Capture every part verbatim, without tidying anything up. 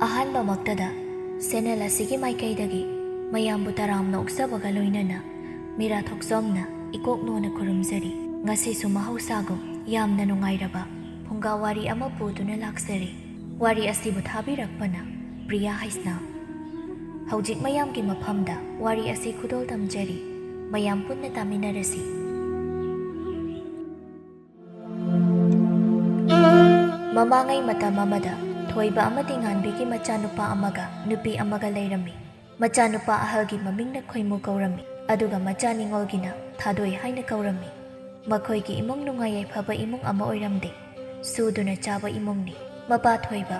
ꯑꯍꯥꯟꯕꯃꯛꯇꯗ ꯁꯦꯅꯦꯜ ꯑꯁꯤꯒꯤ ꯃꯥꯏꯀꯩꯗꯒꯤ ꯃꯌꯥꯝꯕꯨ ꯇꯔꯥꯝꯅ ꯑꯣꯛꯆꯕꯒ ꯂꯣꯏꯅꯅ ꯃꯤꯔꯥ ꯊꯣꯛꯆꯣꯝꯅ ꯏꯀꯣꯛ ꯅꯣꯟꯅ ꯈꯨꯔꯨꯝꯖꯔꯤ꯫ ꯉꯁꯤꯁꯨ ꯃꯍꯧꯁꯥꯒꯨꯝ ꯌꯥꯝꯅ ꯅꯨꯡꯉꯥꯏꯔꯕ ꯐꯨꯡꯒꯥ ꯋꯥꯔꯤ ꯑꯃ ꯄꯨꯗꯨꯅ ꯂꯥꯛꯆꯔꯤ꯫ ꯋꯥꯔꯤ ꯑꯁꯤꯕꯨ ꯊꯥꯕꯤꯔꯛꯄꯅ ꯄ꯭ꯔꯤꯌꯥ ꯍꯩꯁꯅꯥꯝ꯫ ꯍꯧꯖꯤꯛ ꯃꯌꯥꯝꯒꯤ ꯃꯐꯝꯗ ꯋꯥꯔꯤ ꯑꯁꯤ ꯈꯨꯗꯣꯜ ꯇꯝꯖꯔꯤ꯫ ꯃꯌꯥꯝ ꯄꯨꯟꯅ ꯇꯥꯃꯤꯟꯅꯔꯁꯤ꯫ ꯃꯃꯥꯡꯉꯩ ꯃꯇꯝ ꯑꯃꯗ ꯊꯣꯏꯕ ꯑꯃꯗꯤ ꯉꯥꯟꯕꯤꯒꯤ ꯃꯆꯥꯅꯨꯄꯥ ꯑꯃꯒ ꯅꯨꯄꯤ ꯑꯃꯒ ꯂꯩꯔꯝꯃꯤ꯫ ꯃꯆꯥꯅꯨꯄꯥ ꯑꯍꯜꯒꯤ ꯃꯃꯤꯡꯅ ꯈꯣꯏꯃꯨ ꯀꯧꯔꯝꯃꯤ, ꯑꯗꯨꯒ ꯃꯆꯥ ꯅꯤꯉꯣꯜꯒꯤꯅ ꯊꯥꯗꯣꯏ ꯍꯥꯏꯅ ꯀꯧꯔꯝꯃꯤ꯫ ꯃꯈꯣꯏꯒꯤ ꯏꯃꯨꯡ ꯅꯨꯡꯉꯥꯏ ꯌꯥꯏꯐꯕ ꯏꯃꯨꯡ ꯑꯃ ꯑꯣꯏꯔꯝꯗꯦ꯫ ꯁꯨꯗꯨꯅ ꯆꯥꯕ ꯏꯃꯨꯡꯅꯤ꯫ ꯃꯄꯥ ꯊꯣꯏꯕ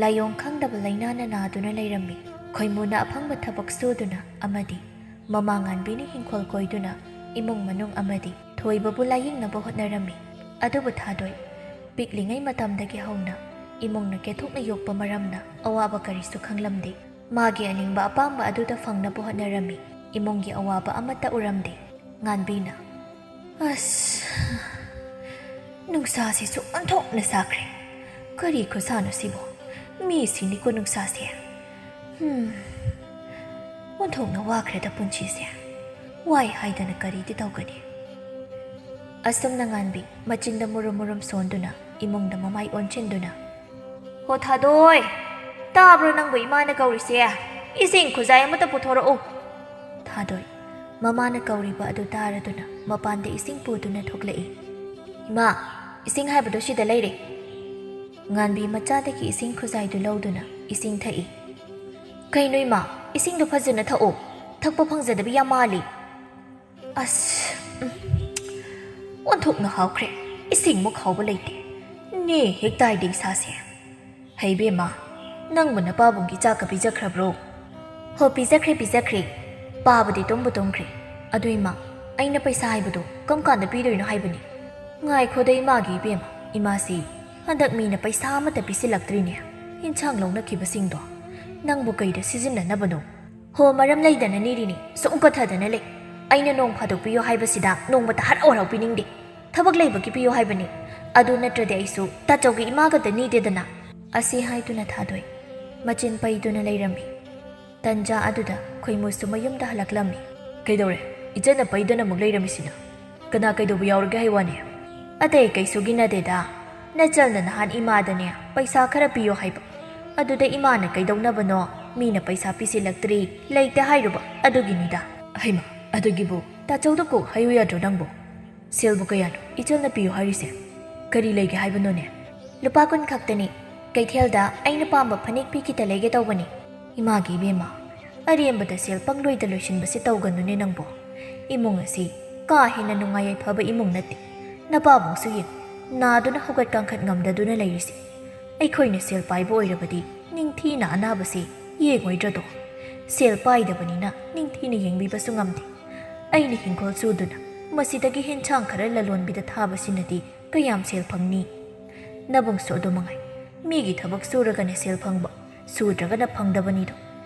ꯂꯥꯏꯑꯣꯡ ꯈꯪꯗꯕ ꯂꯥꯏꯅꯥꯅ ꯅꯥꯗꯨꯅ ꯂꯩꯔꯝꯃꯤ꯫ ꯈꯣꯏꯃꯨꯅ ꯑꯐꯪꯕ ꯊꯕꯛ ꯁꯨꯗꯨꯅ ꯑꯃꯗꯤ ꯃꯃꯥ ꯉꯥꯟꯕꯤꯅ ꯍꯤꯡꯈꯣꯜ ꯀꯣꯏꯗꯨꯅ ꯏꯃꯨꯡ ꯃꯅꯨꯡ ꯑꯃꯗꯤ ꯊꯣꯏꯕꯕꯨ ꯂꯥꯌꯦꯡꯅꯕ ꯍꯣꯠꯅꯔꯝꯃꯤ꯫ ꯑꯗꯨꯕꯨ ꯊꯥꯗꯣꯏ ꯄꯤꯛꯂꯤꯉꯩ ꯃꯇꯝꯗꯒꯤ ꯍꯧꯅ ꯏꯃꯨꯡꯅ ꯀꯦꯊꯣꯛꯅ ꯌꯣꯛꯄ ꯃꯔꯝꯅ ꯑꯋꯥꯕ ꯀꯔꯤꯁꯨ ꯈꯪꯂꯝꯗꯦ꯫ ꯃꯥꯒꯤ ꯑꯅꯤꯡꯕ ꯑꯄꯥꯝꯕ ꯑꯗꯨꯗ ꯐꯪꯅꯕ ꯍꯣꯠꯅꯔꯝꯃꯤ꯫ ꯏꯃꯨꯡꯒꯤ ꯑꯋꯥꯕ ꯑꯃꯠꯇ ꯎꯔꯝꯗꯦ꯫ ꯉꯥꯟꯕꯤꯅ, "ꯑꯁ, ꯅꯨꯡꯁꯥꯁꯤꯁꯨ ꯑꯣꯟꯊꯣꯛꯅ ꯁꯥꯈ꯭ꯔꯦ꯫ ꯀꯔꯤ ꯈꯨꯁꯥꯅꯣ ꯁꯤꯕꯣ? ꯃꯤ ꯁꯤꯅꯤꯀꯣ ꯅꯨꯡꯁꯥꯁꯦ꯫ ꯍꯝ, ꯑꯣꯟꯊꯣꯛꯅ ꯋꯥꯈ꯭ꯔꯦꯗ ꯄꯨꯟꯁꯤꯁꯦ꯫ ꯋꯥꯏ ꯍꯥꯏꯗꯅ ꯀꯔꯤꯗꯤ ꯇꯧꯒꯅꯤ?" ꯑꯁꯨꯝꯅ ꯉꯥꯟꯕꯤ ꯃꯆꯤꯟꯗ ꯃꯨꯔꯨꯝ ꯃꯨꯔꯨꯝ ꯁꯣꯟꯗꯨꯅ ꯏꯃꯨꯡꯗ ꯃꯃꯥꯏ ꯑꯣꯟꯁꯤꯟꯗꯨꯅ, "ꯍꯣ ꯊꯥꯗꯣꯏ, ꯇꯥꯕ꯭ꯔꯣ ꯅꯪꯕꯨ ꯏꯃꯥꯅ ꯀꯧꯔꯤꯁꯦ? ꯏꯁꯤꯡ ꯈꯨꯖꯥꯏ ꯑꯃꯇ ꯄꯨꯊꯣꯔꯛꯎ꯫" ꯊꯥꯗꯣꯏ ꯃꯃꯥꯅ ꯀꯧꯔꯤꯕ ꯑꯗꯨ ꯇꯥꯔꯗꯨꯅ ꯃꯄꯥꯟꯗ ꯏꯁꯤꯡ ꯄꯨꯗꯨꯅ ꯊꯣꯛꯂꯛꯏ꯫ "ꯏꯃꯥ, ꯏꯁꯤꯡ ꯍꯥꯏꯕꯗꯣ ꯁꯤꯗ ꯂꯩꯔꯦ꯫" ꯉꯥꯟꯕꯤ ꯃꯆꯥꯗꯒꯤ ꯏꯁꯤꯡ ꯈꯨꯖꯥꯏꯗꯨ ꯂꯧꯗꯨꯅ ꯏꯁꯤꯡ ꯊꯛꯏ꯫ "ꯀꯩꯅꯣ ꯏꯃꯥ, ꯏꯁꯤꯡꯗꯣ ꯐꯖꯅ ꯊꯛꯑꯣ꯫ ꯊꯛꯄ ꯐꯪꯖꯗꯕ ꯌꯥꯝ ꯃꯥꯜꯂꯤ꯫" "ꯑꯁ, ꯎꯝ, ꯑꯣꯟꯊꯣꯛꯅ ꯍꯥꯎꯈ꯭ꯔꯦ꯫ ꯏꯁꯤꯡꯃꯨꯛ ꯍꯥꯎꯕ ꯂꯩꯇꯦ꯫ ꯅꯦ ꯍꯦꯛ ꯇꯥꯏꯗ ꯏꯁꯥꯁꯦ꯫ ꯍꯩ ꯕꯦꯝꯃ, ꯅꯪꯕꯨ ꯅꯄꯥꯕꯨꯡꯒꯤ ꯆꯥꯛꯀ ꯄꯤꯖꯈ꯭ꯔꯕ꯭ꯔꯣ?" "ꯍꯣ, ꯄꯤꯖꯈ꯭ꯔꯦ, ꯄꯤꯖꯈ꯭ꯔꯦ꯫ ꯄꯥꯕꯨꯗꯤ ꯇꯨꯝꯕꯨ ꯇꯨꯝꯈ꯭ꯔꯦ꯫ ꯑꯗꯨ ꯏꯃꯥ, ꯑꯩꯅ ꯄꯩꯁꯥ ꯍꯥꯏꯕꯗꯣ ꯀꯔꯝ ꯀꯥꯟꯗ ꯄꯤꯗꯣꯏꯅꯣ ꯍꯥꯏꯕꯅꯤ?" "ꯉꯥꯏꯈꯣꯗ ꯏꯃꯥꯒꯤ ꯏꯕꯦꯝꯃ, ꯏꯃꯥꯁꯤ ꯍꯟꯗꯛ ꯃꯤꯅ ꯄꯩꯁꯥ ꯑꯃꯠꯇ ꯄꯤꯁꯤꯜꯂꯛꯇ꯭ꯔꯤꯅꯦ꯫ ꯏꯟꯁꯥꯡ ꯂꯧꯅꯈꯤꯕꯁꯤꯡꯗꯣ ꯅꯪꯕꯨ ꯀꯩꯗ ꯁꯤꯖꯤꯟꯅꯅꯕꯅꯣ?" "ꯍꯣ, ꯃꯔꯝ ꯂꯩꯗꯅ ꯅꯤꯔꯤꯅꯤ, ꯁꯨꯝ ꯀꯠꯊꯗꯅ ꯂꯩ꯫ ꯑꯩꯅ ꯅꯣꯡ ꯐꯥꯗꯣꯛ ꯄꯤꯌꯣ ꯍꯥꯏꯕꯁꯤꯗ ꯅꯣꯡꯃꯇ ꯍꯔꯥꯎ ꯍꯔꯥꯎ ꯄꯤꯅꯤꯡꯗꯦ꯫ ꯊꯕꯛ ꯂꯩꯕꯒꯤ ꯄꯤꯌꯣ ꯍꯥꯏꯕꯅꯤ꯫ ꯑꯗꯨ ꯅꯠꯇ꯭ꯔꯗꯤ ꯑꯩꯁꯨ ꯇꯥꯆꯧꯒꯤ ꯏꯃꯥꯒꯗ ꯅꯤꯗꯦꯗꯅ꯫" ꯑꯁꯤ ꯍꯥꯏꯗꯨꯅ ꯊꯥꯗꯣꯏ ꯃꯆꯤꯟ ꯄꯩꯗꯨꯅ ꯂꯩꯔꯝꯃꯤ꯫ ꯇꯟꯖꯥ ꯑꯗꯨꯗ ꯈꯣꯏꯃꯨꯁꯨ ꯃꯌꯨꯝꯗ ꯍꯜꯂꯛꯂꯝꯃꯤ꯫ "ꯀꯩꯗꯧꯔꯦ? ꯏꯆꯟꯅ ꯄꯩꯗꯅ ꯑꯃꯨꯛ ꯂꯩꯔꯝꯃꯤꯁꯤꯅ? ꯀꯅꯥ ꯀꯩꯗꯧꯕ ꯌꯥꯎꯔꯒꯦ ꯍꯥꯏ ꯋꯥꯅꯤ?" "ꯑꯇꯩ ꯀꯩꯁꯨꯒꯤ ꯅꯠꯇꯦꯗ꯫ ꯅꯆꯜꯅ ꯅꯍꯥꯟ ꯏꯃꯥꯗꯅꯦ ꯄꯩꯁꯥ ꯈꯔ ꯄꯤꯌꯣ ꯍꯥꯏꯕ꯫ ꯑꯗꯨꯗ ꯏꯃꯥꯅ ꯀꯩꯗꯧꯅꯕꯅꯣ, ꯃꯤꯅ ꯄꯩꯁꯥ ꯄꯤꯁꯤꯜꯂꯛꯇ꯭ꯔꯤ, ꯂꯩꯇꯦ ꯍꯥꯏꯔꯨꯕ ꯑꯗꯨꯒꯤꯅꯤꯗ꯫" "ꯍꯩꯃ, ꯑꯗꯨꯒꯤꯕꯨ ꯇꯥꯆꯧꯗ ꯀꯣꯛ ꯍꯥꯏꯌꯨ ꯌꯥꯗ꯭ꯔꯣ ꯅꯪꯕꯨ? ꯁꯦꯜꯕꯨ ꯀꯌꯥꯅꯣ ꯏꯆꯜꯅ ꯄꯤꯌꯨ ꯍꯥꯏꯔꯤꯁꯦ? ꯀꯔꯤ ꯂꯩꯒꯦ ꯍꯥꯏꯕꯅꯣꯅꯦ?" "ꯂꯨꯄꯥ ꯀꯨꯟ ꯈꯛꯇꯅꯤ꯫ ꯀꯩꯊꯦꯜꯗ ꯑꯩꯅ ꯄꯥꯝꯕ ꯐꯅꯦꯛ ꯐꯤ ꯈꯤꯇ ꯂꯩꯒꯦ ꯇꯧꯕꯅꯤ꯫" "ꯏꯃꯥꯒꯤ ꯏꯕꯦꯝꯃ, ꯑꯔꯦꯝꯕꯗ ꯁꯦꯜ ꯄꯪꯂꯣꯏꯗ ꯂꯣꯏꯁꯤꯟꯕꯁꯤ ꯇꯧꯒꯅꯨꯅꯦ ꯅꯪꯕꯣ꯫ ꯏꯃꯨꯡ ꯑꯁꯤ ꯀꯥ ꯍꯦꯟꯅ ꯅꯨꯡꯉꯥꯏ ꯌꯥꯏꯐꯕ ꯏꯃꯨꯡ ꯅꯠꯇꯦ꯫ ꯅꯄꯥꯕꯨꯡꯁꯨ ꯌꯦꯡꯉꯨ, ꯅꯥꯗꯨꯅ ꯍꯧꯒꯠ ꯀꯥꯡꯈꯠ ꯉꯝꯗꯗꯨꯅ ꯂꯩꯔꯤꯁꯤ꯫ ꯑꯩꯈꯣꯏꯅ ꯁꯦꯜ ꯄꯥꯏꯕ ꯑꯣꯏꯔꯕꯗꯤ ꯅꯤꯡꯊꯤꯅ ꯑꯅꯥꯕꯁꯤ ꯌꯦꯡꯉꯣꯏꯗ꯭ꯔꯗꯣ? ꯁꯦꯜ ꯄꯥꯏꯗꯕꯅꯤꯅ ꯅꯤꯡꯊꯤꯅ ꯌꯦꯡꯕꯤꯕꯁꯨ ꯉꯝꯗꯦ꯫ ꯑꯩꯅ ꯍꯤꯡꯈꯣꯜ ꯁꯨꯗꯨꯅ ꯃꯁꯤꯗꯒꯤ ꯍꯦꯟꯁꯥꯡ ꯈꯔ ꯂꯂꯣꯟꯕꯤꯗ ꯊꯥꯕꯁꯤꯅꯗꯤ ꯀꯌꯥꯝ ꯁꯦꯜ ꯐꯪꯅꯤ? ꯅꯕꯨꯡꯁꯨ ꯑꯗꯨ ꯃꯉꯥꯏ꯫ ꯃꯤꯒꯤ ꯊꯕꯛ ꯁꯨꯔꯒꯅ ꯁꯦꯜ ꯐꯪꯕ, ꯁꯨꯗ꯭ꯔꯒꯅ ꯐꯪꯗꯕꯅꯤꯗꯣ꯫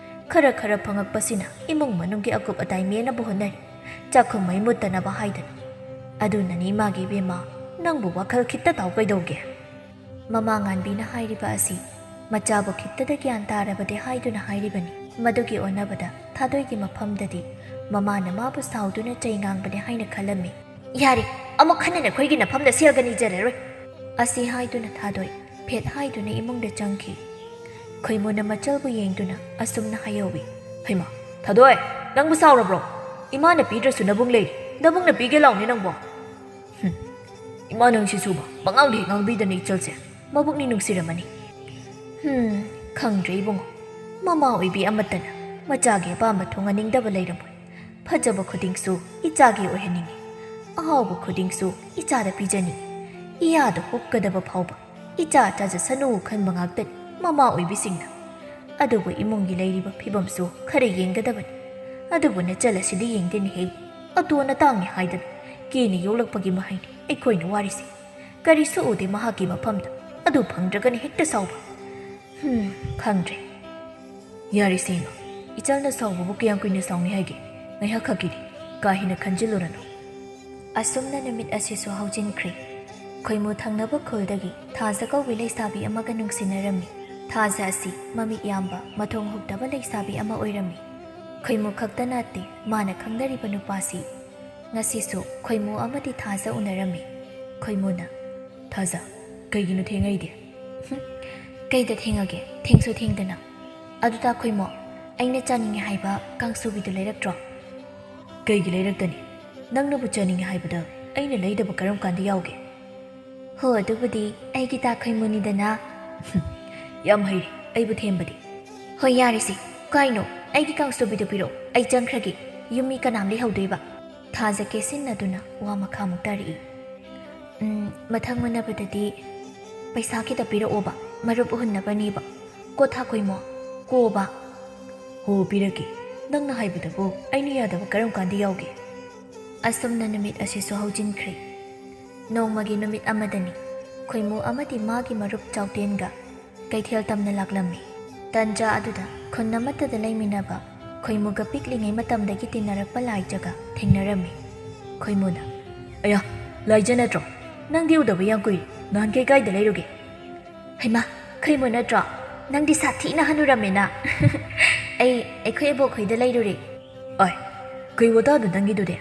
ꯈꯔ ꯈꯔ ꯐꯪꯉꯛꯄꯁꯤꯅ ꯏꯃꯨꯡ ꯃꯅꯨꯡꯒꯤ ꯑꯀꯨꯞ ꯑꯇꯥꯏ ꯃꯦꯟꯅꯕ ꯍꯣꯠꯅꯔꯤ, ꯆꯥꯛꯈꯨꯝ ꯃꯩ ꯃꯨꯠꯇꯅꯕ ꯍꯥꯏꯗꯅ꯫ ꯑꯗꯨꯅꯅꯤ ꯏꯃꯥꯒꯤ ꯏꯕꯦꯝꯃ, ꯅꯪꯕꯨ ꯋꯥꯈꯜ ꯈꯤꯠꯇ ꯇꯥꯎ ꯀꯩꯗꯧꯒꯦ?" ꯃꯃꯥ ꯉꯥꯟꯕꯤꯅ ꯍꯥꯏꯔꯤꯕ ꯑꯁꯤ ꯃꯆꯥꯕꯨ ꯈꯤꯠꯇꯗ ꯒ꯭ꯌꯥꯟ ꯇꯥꯔꯕꯗꯤ ꯍꯥꯏꯗꯨꯅ ꯍꯥꯏꯔꯤꯕꯅꯤ꯫ ꯃꯗꯨꯒꯤ ꯑꯣꯟꯅꯕꯗ ꯊꯥꯗꯣꯏꯒꯤ ꯃꯐꯝꯗꯗꯤ ꯃꯃꯥꯅ ꯃꯥꯕꯨ ꯁꯥꯎꯗꯨꯅ ꯆꯩ ꯉꯥꯡꯕꯅꯦ ꯍꯥꯏꯅ ꯈꯜꯂꯝꯃꯤ꯫ "ꯌꯥꯔꯦ, ꯑꯃꯨꯛ ꯍꯟꯅ ꯅꯈꯣꯏꯒꯤ ꯅꯐꯝꯗ ꯁꯦꯜꯒ ꯅꯤꯖꯔꯔꯣꯏ!" ꯑꯁꯤ ꯍꯥꯏꯗꯨꯅ ꯊꯥꯗꯣꯏ ꯐꯦꯠ ꯍꯥꯏꯗꯨꯅ ꯏꯃꯨꯡꯗ ꯆꯪꯈꯤ꯫ ꯈꯣꯏꯃꯨꯅ ꯃꯆꯜꯕꯨ ꯌꯦꯡꯗꯨꯅ ꯑꯁꯨꯝꯅ ꯍꯥꯏꯍꯧꯏ꯫ "ꯍꯩꯃꯥ, ꯊꯥꯗꯣꯏ, ꯅꯪꯕꯨ ꯁꯥꯎꯔꯕ꯭ꯔꯣ? ꯏꯃꯥꯅ ꯄꯤꯗ꯭ꯔꯁꯨ ꯅꯕꯨꯡ ꯂꯩꯔꯤ, ꯅꯕꯨꯡꯅ ꯄꯤꯒꯦ ꯂꯥꯎꯅꯦ ꯅꯪꯕꯣ꯫ ꯍꯨꯝ, ꯏꯃꯥ ꯅꯪꯁꯤꯁꯨꯕ, ꯄꯉꯥꯡꯗ ꯍꯦꯛ ꯉꯥꯡꯕꯤꯗꯅ ꯏꯆꯜꯁꯦ꯫ ꯃꯕꯨꯛꯅꯤ ꯅꯨꯡꯁꯤꯔꯝꯃꯅꯤ꯫" "ꯍꯨꯝ, ꯈꯪꯗ꯭ꯔꯦ ꯏꯕꯨꯡꯉꯣ, ꯃꯃꯥ ꯑꯣꯏꯕꯤ ꯑꯃꯠꯇꯅ ꯃꯆꯥꯒꯤ ꯑꯄꯥꯝꯕ ꯊꯨꯡꯍꯟꯅꯤꯡꯗꯕ ꯂꯩꯔꯝꯃꯣꯏ꯫ ꯐꯖꯕ ꯈꯨꯗꯤꯡꯁꯨ ꯏꯆꯥꯒꯤ ꯑꯣꯏꯍꯟꯅꯤꯡꯏ, ꯑꯍꯥꯎꯕ ꯈꯨꯗꯤꯡꯁꯨ ꯏꯆꯥꯗ ꯄꯤꯖꯅꯤꯡꯏ꯫ ꯏꯌꯥꯗ ꯍꯨꯞꯀꯗꯕ ꯐꯥꯎꯕ ꯏꯆꯥ ꯆꯥꯖꯁꯅꯨ ꯈꯟꯕ ꯉꯥꯛꯇꯅꯤ ꯃꯃꯥ ꯑꯣꯏꯕꯤꯁꯤꯡꯅ꯫ ꯑꯗꯨꯕꯨ ꯏꯃꯨꯡꯒꯤ ꯂꯩꯔꯤꯕ ꯐꯤꯕꯝꯁꯨ ꯈꯔ ꯌꯦꯡꯒꯗꯕꯅꯤ꯫ ꯑꯗꯨꯕꯨ ꯅꯆꯜ ꯑꯁꯤꯗꯤ ꯌꯦꯡꯗꯦꯅꯦꯍꯦ꯫ ꯑꯇꯣꯟ ꯑꯇꯥꯡꯅꯤ ꯍꯥꯏꯗꯅ ꯀꯦꯅ ꯌꯣꯛꯂꯛꯄꯒꯤ ꯃꯍꯩꯅꯤ ꯑꯩꯈꯣꯏꯅ ꯋꯥꯔꯤꯁꯦ꯫ ꯀꯔꯤꯁꯨ ꯎꯗꯦ ꯃꯍꯥꯛꯀꯤ ꯃꯐꯝꯗ꯫ ꯑꯗꯨ ꯐꯪꯗ꯭ꯔꯒꯅ ꯍꯦꯛꯇ ꯁꯥꯎꯕ꯫ ꯍꯨꯝ, ꯈꯪꯗ꯭ꯔꯦ꯫" "ꯌꯥꯔꯦꯁꯦ ꯏꯃꯥ, ꯏꯆꯜꯅ ꯁꯥꯎꯕꯕꯨ ꯀꯌꯥꯝ ꯀꯨꯏꯅ ꯁꯥꯎꯅꯤ ꯍꯥꯏꯒꯦ? ꯉꯥꯏꯍꯥꯛ ꯈꯛꯀꯤꯗꯤ꯫ ꯀꯥ ꯍꯦꯟꯅ ꯈꯟꯖꯤꯜꯂꯨꯔꯅꯨ꯫" ꯑꯁꯨꯝꯅ ꯅꯨꯃꯤꯠ ꯑꯁꯤꯁꯨ ꯍꯧꯖꯤꯟꯈ꯭ꯔꯦ꯫ ꯈꯣꯏꯃꯨ ꯊꯪꯅꯕ ꯈꯨꯜꯗꯒꯤ ꯊꯥꯖ ꯀꯧꯕꯤ ꯂꯩꯁꯥꯕꯤ ꯑꯃꯒ ꯅꯨꯡꯁꯤꯅꯔꯝꯃꯤ꯫ ꯊꯥꯖ ꯑꯁꯤ ꯃꯃꯤꯠ ꯌꯥꯝꯕ, ꯃꯊꯣꯡ ꯍꯨꯛꯇꯕ ꯂꯩꯁꯥꯕꯤ ꯑꯃ ꯑꯣꯏꯔꯝꯃꯤ꯫ ꯈꯣꯏꯃꯨ ꯈꯛꯇ ꯅꯠꯇꯦ ꯃꯥꯅ ꯈꯪꯅꯔꯤꯕ ꯅꯨꯄꯥꯁꯤ꯫ ꯉꯁꯤꯁꯨ ꯈꯣꯏꯃꯨ ꯑꯃꯗꯤ ꯊꯥꯖ ꯎꯅꯔꯝꯃꯤ꯫ ꯈꯣꯏꯃꯨꯅ, "ꯊꯥꯖ, ꯀꯩꯒꯤꯅꯣ ꯊꯦꯡꯉꯛꯏꯗꯤ?" "ꯍꯨꯝ, ꯀꯩꯗ ꯊꯦꯡꯉꯒꯦ? ꯊꯦꯡꯁꯨ ꯊꯦꯡꯗꯅ꯫ ꯑꯗꯨꯗ ꯈꯣꯏꯃꯨ, ꯑꯩꯅ ꯆꯥꯅꯤꯡꯉꯦ ꯍꯥꯏꯕ ꯀꯥꯡꯁꯨꯕꯤꯗꯨ ꯂꯩꯔꯛꯇ꯭ꯔꯣ?" "ꯀꯩꯒꯤ ꯂꯩꯔꯛꯇꯅꯤ? ꯅꯪꯅꯕꯨ ꯆꯥꯅꯤꯡꯉꯦ ꯍꯥꯏꯕꯗ ꯑꯩꯅ ꯂꯩꯗꯕ ꯀꯔꯝ ꯀꯥꯟꯗ ꯌꯥꯎꯒꯦ?" "ꯍꯣ, ꯑꯗꯨꯕꯨꯗꯤ ꯑꯩꯒꯤ ꯇꯥ ꯈꯣꯏꯃꯨꯅꯤꯗꯅ꯫" "ꯌꯥꯝ ꯍꯩꯔꯦ ꯑꯩꯕꯨ ꯊꯦꯝꯕꯗꯤ꯫" "ꯍꯣꯏ, ꯌꯥꯔꯦꯁꯦ꯫ ꯀꯥꯏꯅꯣ? ꯑꯩꯒꯤ ꯀꯥꯡꯁꯨꯕꯤꯗꯨ ꯄꯤꯔꯛꯑꯣ, ꯑꯩ ꯆꯪꯈ꯭ꯔꯒꯦ꯫ ꯌꯨꯝ ꯃꯤ ꯀꯅꯥꯝ ꯂꯩꯍꯧꯗꯣꯏꯕ?" ꯊꯥꯖ ꯀꯦꯁꯤꯟꯅꯗꯨꯅ ꯋꯥ ꯃꯈꯥꯃꯨꯛ ꯇꯥꯔꯛꯏ꯫ "ꯎꯝ, ꯃꯊꯪ ꯎꯅꯕꯗꯗꯤ ꯄꯩꯁꯥ ꯈꯤꯇ ꯄꯤꯔꯛꯑꯣꯕ, ꯃꯔꯨꯞ ꯍꯨꯟꯅꯕꯅꯦꯕ꯫ ꯀꯣ ꯊꯥ ꯈꯣꯏꯃꯨ, ꯀꯣꯕ?" "ꯍꯣ, ꯄꯤꯔꯛꯀꯦ꯫ ꯅꯪꯅ ꯍꯥꯏꯕꯗꯕꯨ ꯑꯩꯅ ꯌꯥꯗꯕ ꯀꯔꯝ ꯀꯥꯟꯗ ꯌꯥꯎꯒꯦ?" ꯑꯁꯨꯝꯅ ꯅꯨꯃꯤꯠ ꯑꯁꯤꯁꯨ ꯍꯧꯖꯤꯟꯈ꯭ꯔꯦ꯫ ꯅꯣꯡꯃꯒꯤ ꯅꯨꯃꯤꯠ ꯑꯃꯗꯅꯤ ꯈꯣꯏꯃꯨ ꯑꯃꯗꯤ ꯃꯥꯒꯤ ꯃꯔꯨꯞ ꯆꯥꯎꯇꯦꯟꯒ ꯀꯩꯊꯦꯜ ꯇꯝꯅ ꯂꯥꯛꯂꯝꯃꯤ꯫ ꯇꯟꯖꯥ ꯑꯗꯨꯗ ꯈꯨꯟ ꯑꯃꯠꯇꯗ ꯂꯩꯃꯤꯟꯅꯕ ꯈꯣꯏꯃꯨꯒ ꯄꯤꯛꯂꯤꯉꯩ ꯃꯇꯝꯗꯒꯤ ꯇꯤꯟꯅꯔꯛꯄ ꯂꯥꯏꯖꯒ ꯊꯦꯡꯅꯔꯝꯃꯤ꯫ ꯈꯣꯏꯃꯨꯅ, "ꯑꯌꯥ, ꯂꯥꯏꯖ ꯅꯠꯇ꯭ꯔꯣ? ꯅꯪꯗꯤ ꯎꯗꯕ ꯌꯥꯝ ꯀꯨꯏꯔꯦ꯫ ꯅꯍꯥꯟꯈꯩ ꯀꯥꯏꯗ ꯂꯩꯔꯨꯒꯦ?" "ꯍꯩꯃꯥ, ꯈꯣꯏꯃꯨ ꯅꯠꯇ꯭ꯔꯣ? ꯅꯪꯗꯤ ꯁꯥꯊꯤꯅ ꯍꯟꯅꯨꯔꯝꯃꯦꯅ꯫" "ꯑꯩ ꯑꯩꯈꯣꯏ ꯏꯕꯣꯛꯈꯣꯏꯗ ꯂꯩꯔꯨꯔꯦ꯫" "ꯑꯣꯏ, ꯀꯩ ꯋꯥꯇꯥꯅꯣ ꯅꯪꯒꯤꯗꯨꯗꯤ?"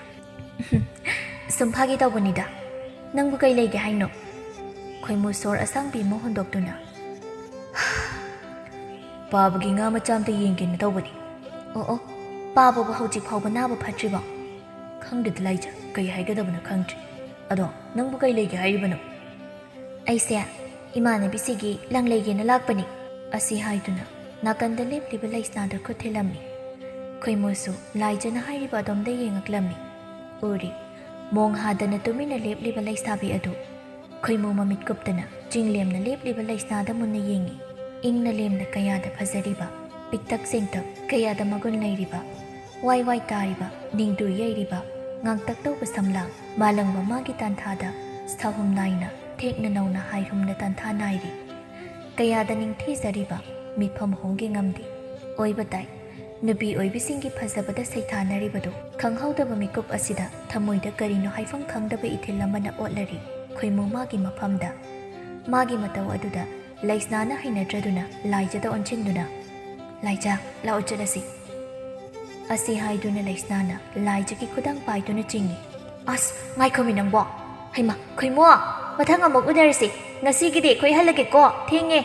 "ꯁꯨꯝ ꯐꯥꯒꯤ ꯇꯧꯕꯅꯤꯗ꯫ ꯅꯪꯕꯨ ꯀꯩ ꯂꯩꯒꯦ ꯍꯥꯏꯅꯣ?" ꯈꯣꯏꯃꯨ ꯁꯣꯔ ꯑꯁꯥꯡꯕꯤ ꯑꯃ ꯍꯣꯟꯗꯣꯛꯇꯨꯅ, "ꯄꯥꯕꯒꯤ ꯉꯥ ꯃꯆꯥ ꯑꯝꯇ ꯌꯦꯡꯒꯦꯅ ꯇꯧꯕꯅꯤ꯫" "ꯑꯣ ꯑꯣ, ꯄꯥꯕꯕꯨ ꯍꯧꯖꯤꯛ ꯐꯥꯎꯕ ꯅꯥꯕ ꯐꯠꯇ꯭ꯔꯤꯕꯣ?" "ꯈꯪꯗꯦꯗ ꯂꯥꯏꯖ, ꯀꯩ ꯍꯥꯏꯒꯗꯕꯅꯣ ꯈꯪꯗ꯭ꯔꯦ꯫ ꯑꯗꯣ ꯅꯪꯕꯨ ꯀꯩ ꯂꯩꯒꯦ ꯍꯥꯏꯔꯤꯕꯅꯣ?" "ꯑꯩꯁꯦ ꯏꯃꯥꯟꯅꯕꯤꯁꯤꯒꯤ ꯂꯪ ꯂꯩꯒꯦꯅ ꯂꯥꯛꯄꯅꯤ꯫" ꯑꯁꯤ ꯍꯥꯏꯗꯨꯅ ꯅꯥꯀꯟꯗ ꯂꯦꯞꯂꯤꯕ ꯂꯩꯁꯅꯥꯗ ꯈꯨꯠ ꯊꯤꯜꯂꯝꯃꯤ꯫ ꯈꯣꯏꯃꯨꯁꯨ ꯂꯥꯏꯖꯅ ꯍꯥꯏꯔꯤꯕ ꯑꯗꯣꯝꯗ ꯌꯦꯡꯉꯛꯂꯝꯃꯤ꯫ ꯎꯔꯤ, ꯃꯣꯡ ꯍꯥꯗꯅ ꯇꯨꯃꯤꯟꯅ ꯂꯦꯞꯂꯤꯕ ꯂꯩꯁꯥꯕꯤ ꯑꯗꯨ꯫ ꯈꯣꯏꯃꯨ ꯃꯃꯤꯠ ꯀꯨꯞꯇꯅ ꯆꯤꯡꯂꯦꯝꯅ ꯂꯦꯞꯂꯤꯕ ꯂꯩꯁꯅꯥꯗ ꯃꯨꯟꯅ ꯌꯦꯡꯉꯤ꯫ ꯏꯪꯅ ꯂꯦꯝꯅ ꯀꯌꯥꯗ ꯐꯖꯔꯤꯕ, ꯄꯤꯛꯇꯛ ꯆꯦꯡꯇꯛ ꯀꯌꯥꯗ ꯃꯒꯨꯟ ꯂꯩꯔꯤꯕ, ꯋꯥꯏ ꯋꯥꯏ ꯇꯥꯔꯤꯕ, ꯅꯤꯡꯗꯨ ꯌꯩꯔꯤꯕ, ꯉꯥꯡꯇꯛ ꯇꯧꯕ ꯁꯝꯂꯥꯡ, ꯃꯥꯂꯪꯕ ꯃꯥꯒꯤ ꯇꯥꯟꯊꯥꯗ ꯁꯥꯍꯨꯝ ꯅꯥꯏꯅ ꯊꯦꯛꯅ ꯅꯧꯅ ꯍꯥꯏꯍꯨꯝꯅ ꯇꯥꯟꯊꯥ ꯅꯥꯏꯔꯤ꯫ ꯀꯌꯥꯗ ꯅꯤꯡꯊꯤꯖꯔꯤꯕ, ꯃꯤꯠꯐꯝ ꯍꯣꯡꯒꯦ ꯉꯝꯗꯦ꯫ ꯑꯣꯏꯕ ꯇꯥꯏ, ꯅꯨꯄꯤ ꯑꯣꯏꯕꯤꯁꯤꯡꯒꯤ ꯐꯖꯕꯗ ꯁꯩꯊꯥꯅꯔꯤꯕꯗꯨ ꯈꯪꯍꯧꯗꯕ ꯃꯤꯀꯨꯞ ꯑꯁꯤꯗ ꯊꯃꯣꯏꯗ ꯀꯔꯤꯅꯣ ꯍꯥꯏꯐꯝ ꯈꯪꯗꯕ ꯏꯊꯤꯜ ꯑꯃꯅ ꯑꯣꯠꯂꯔꯤ꯫ ꯈꯣꯏꯃꯨ ꯃꯥꯒꯤ ꯃꯐꯝꯗ, ꯃꯥꯒꯤ ꯃꯇꯧ ꯑꯗꯨꯗ ꯂꯩꯁꯅꯥꯅ ꯍꯩꯅꯗ꯭ꯔꯗꯨꯅ ꯂꯥꯏꯖꯗ ꯑꯣꯟꯁꯤꯟꯗꯨꯅ, "ꯂꯥꯏꯖ, ꯂꯥꯛꯑꯣ ꯆꯠꯂꯁꯤ" ꯑꯁꯤ ꯍꯥꯏꯗꯨꯅ ꯂꯩꯁꯅꯥꯅ ꯂꯥꯏꯖꯒꯤ ꯈꯨꯗꯥꯡ ꯄꯥꯏꯗꯨꯅ ꯆꯤꯡꯏ꯫ "ꯑꯁ, ꯉꯥꯏꯈꯣꯃꯤ ꯅꯪꯕꯣ! ꯍꯩꯃꯥ, ꯈꯣꯏꯃꯣ! ꯃꯊꯪ ꯑꯃꯨꯛ ꯎꯅꯔꯁꯤ꯫ ꯉꯁꯤꯒꯤꯗꯤ ꯑꯩꯈꯣꯏ ꯍꯜꯂꯒꯦꯀꯣ, ꯊꯦꯡꯉꯦ"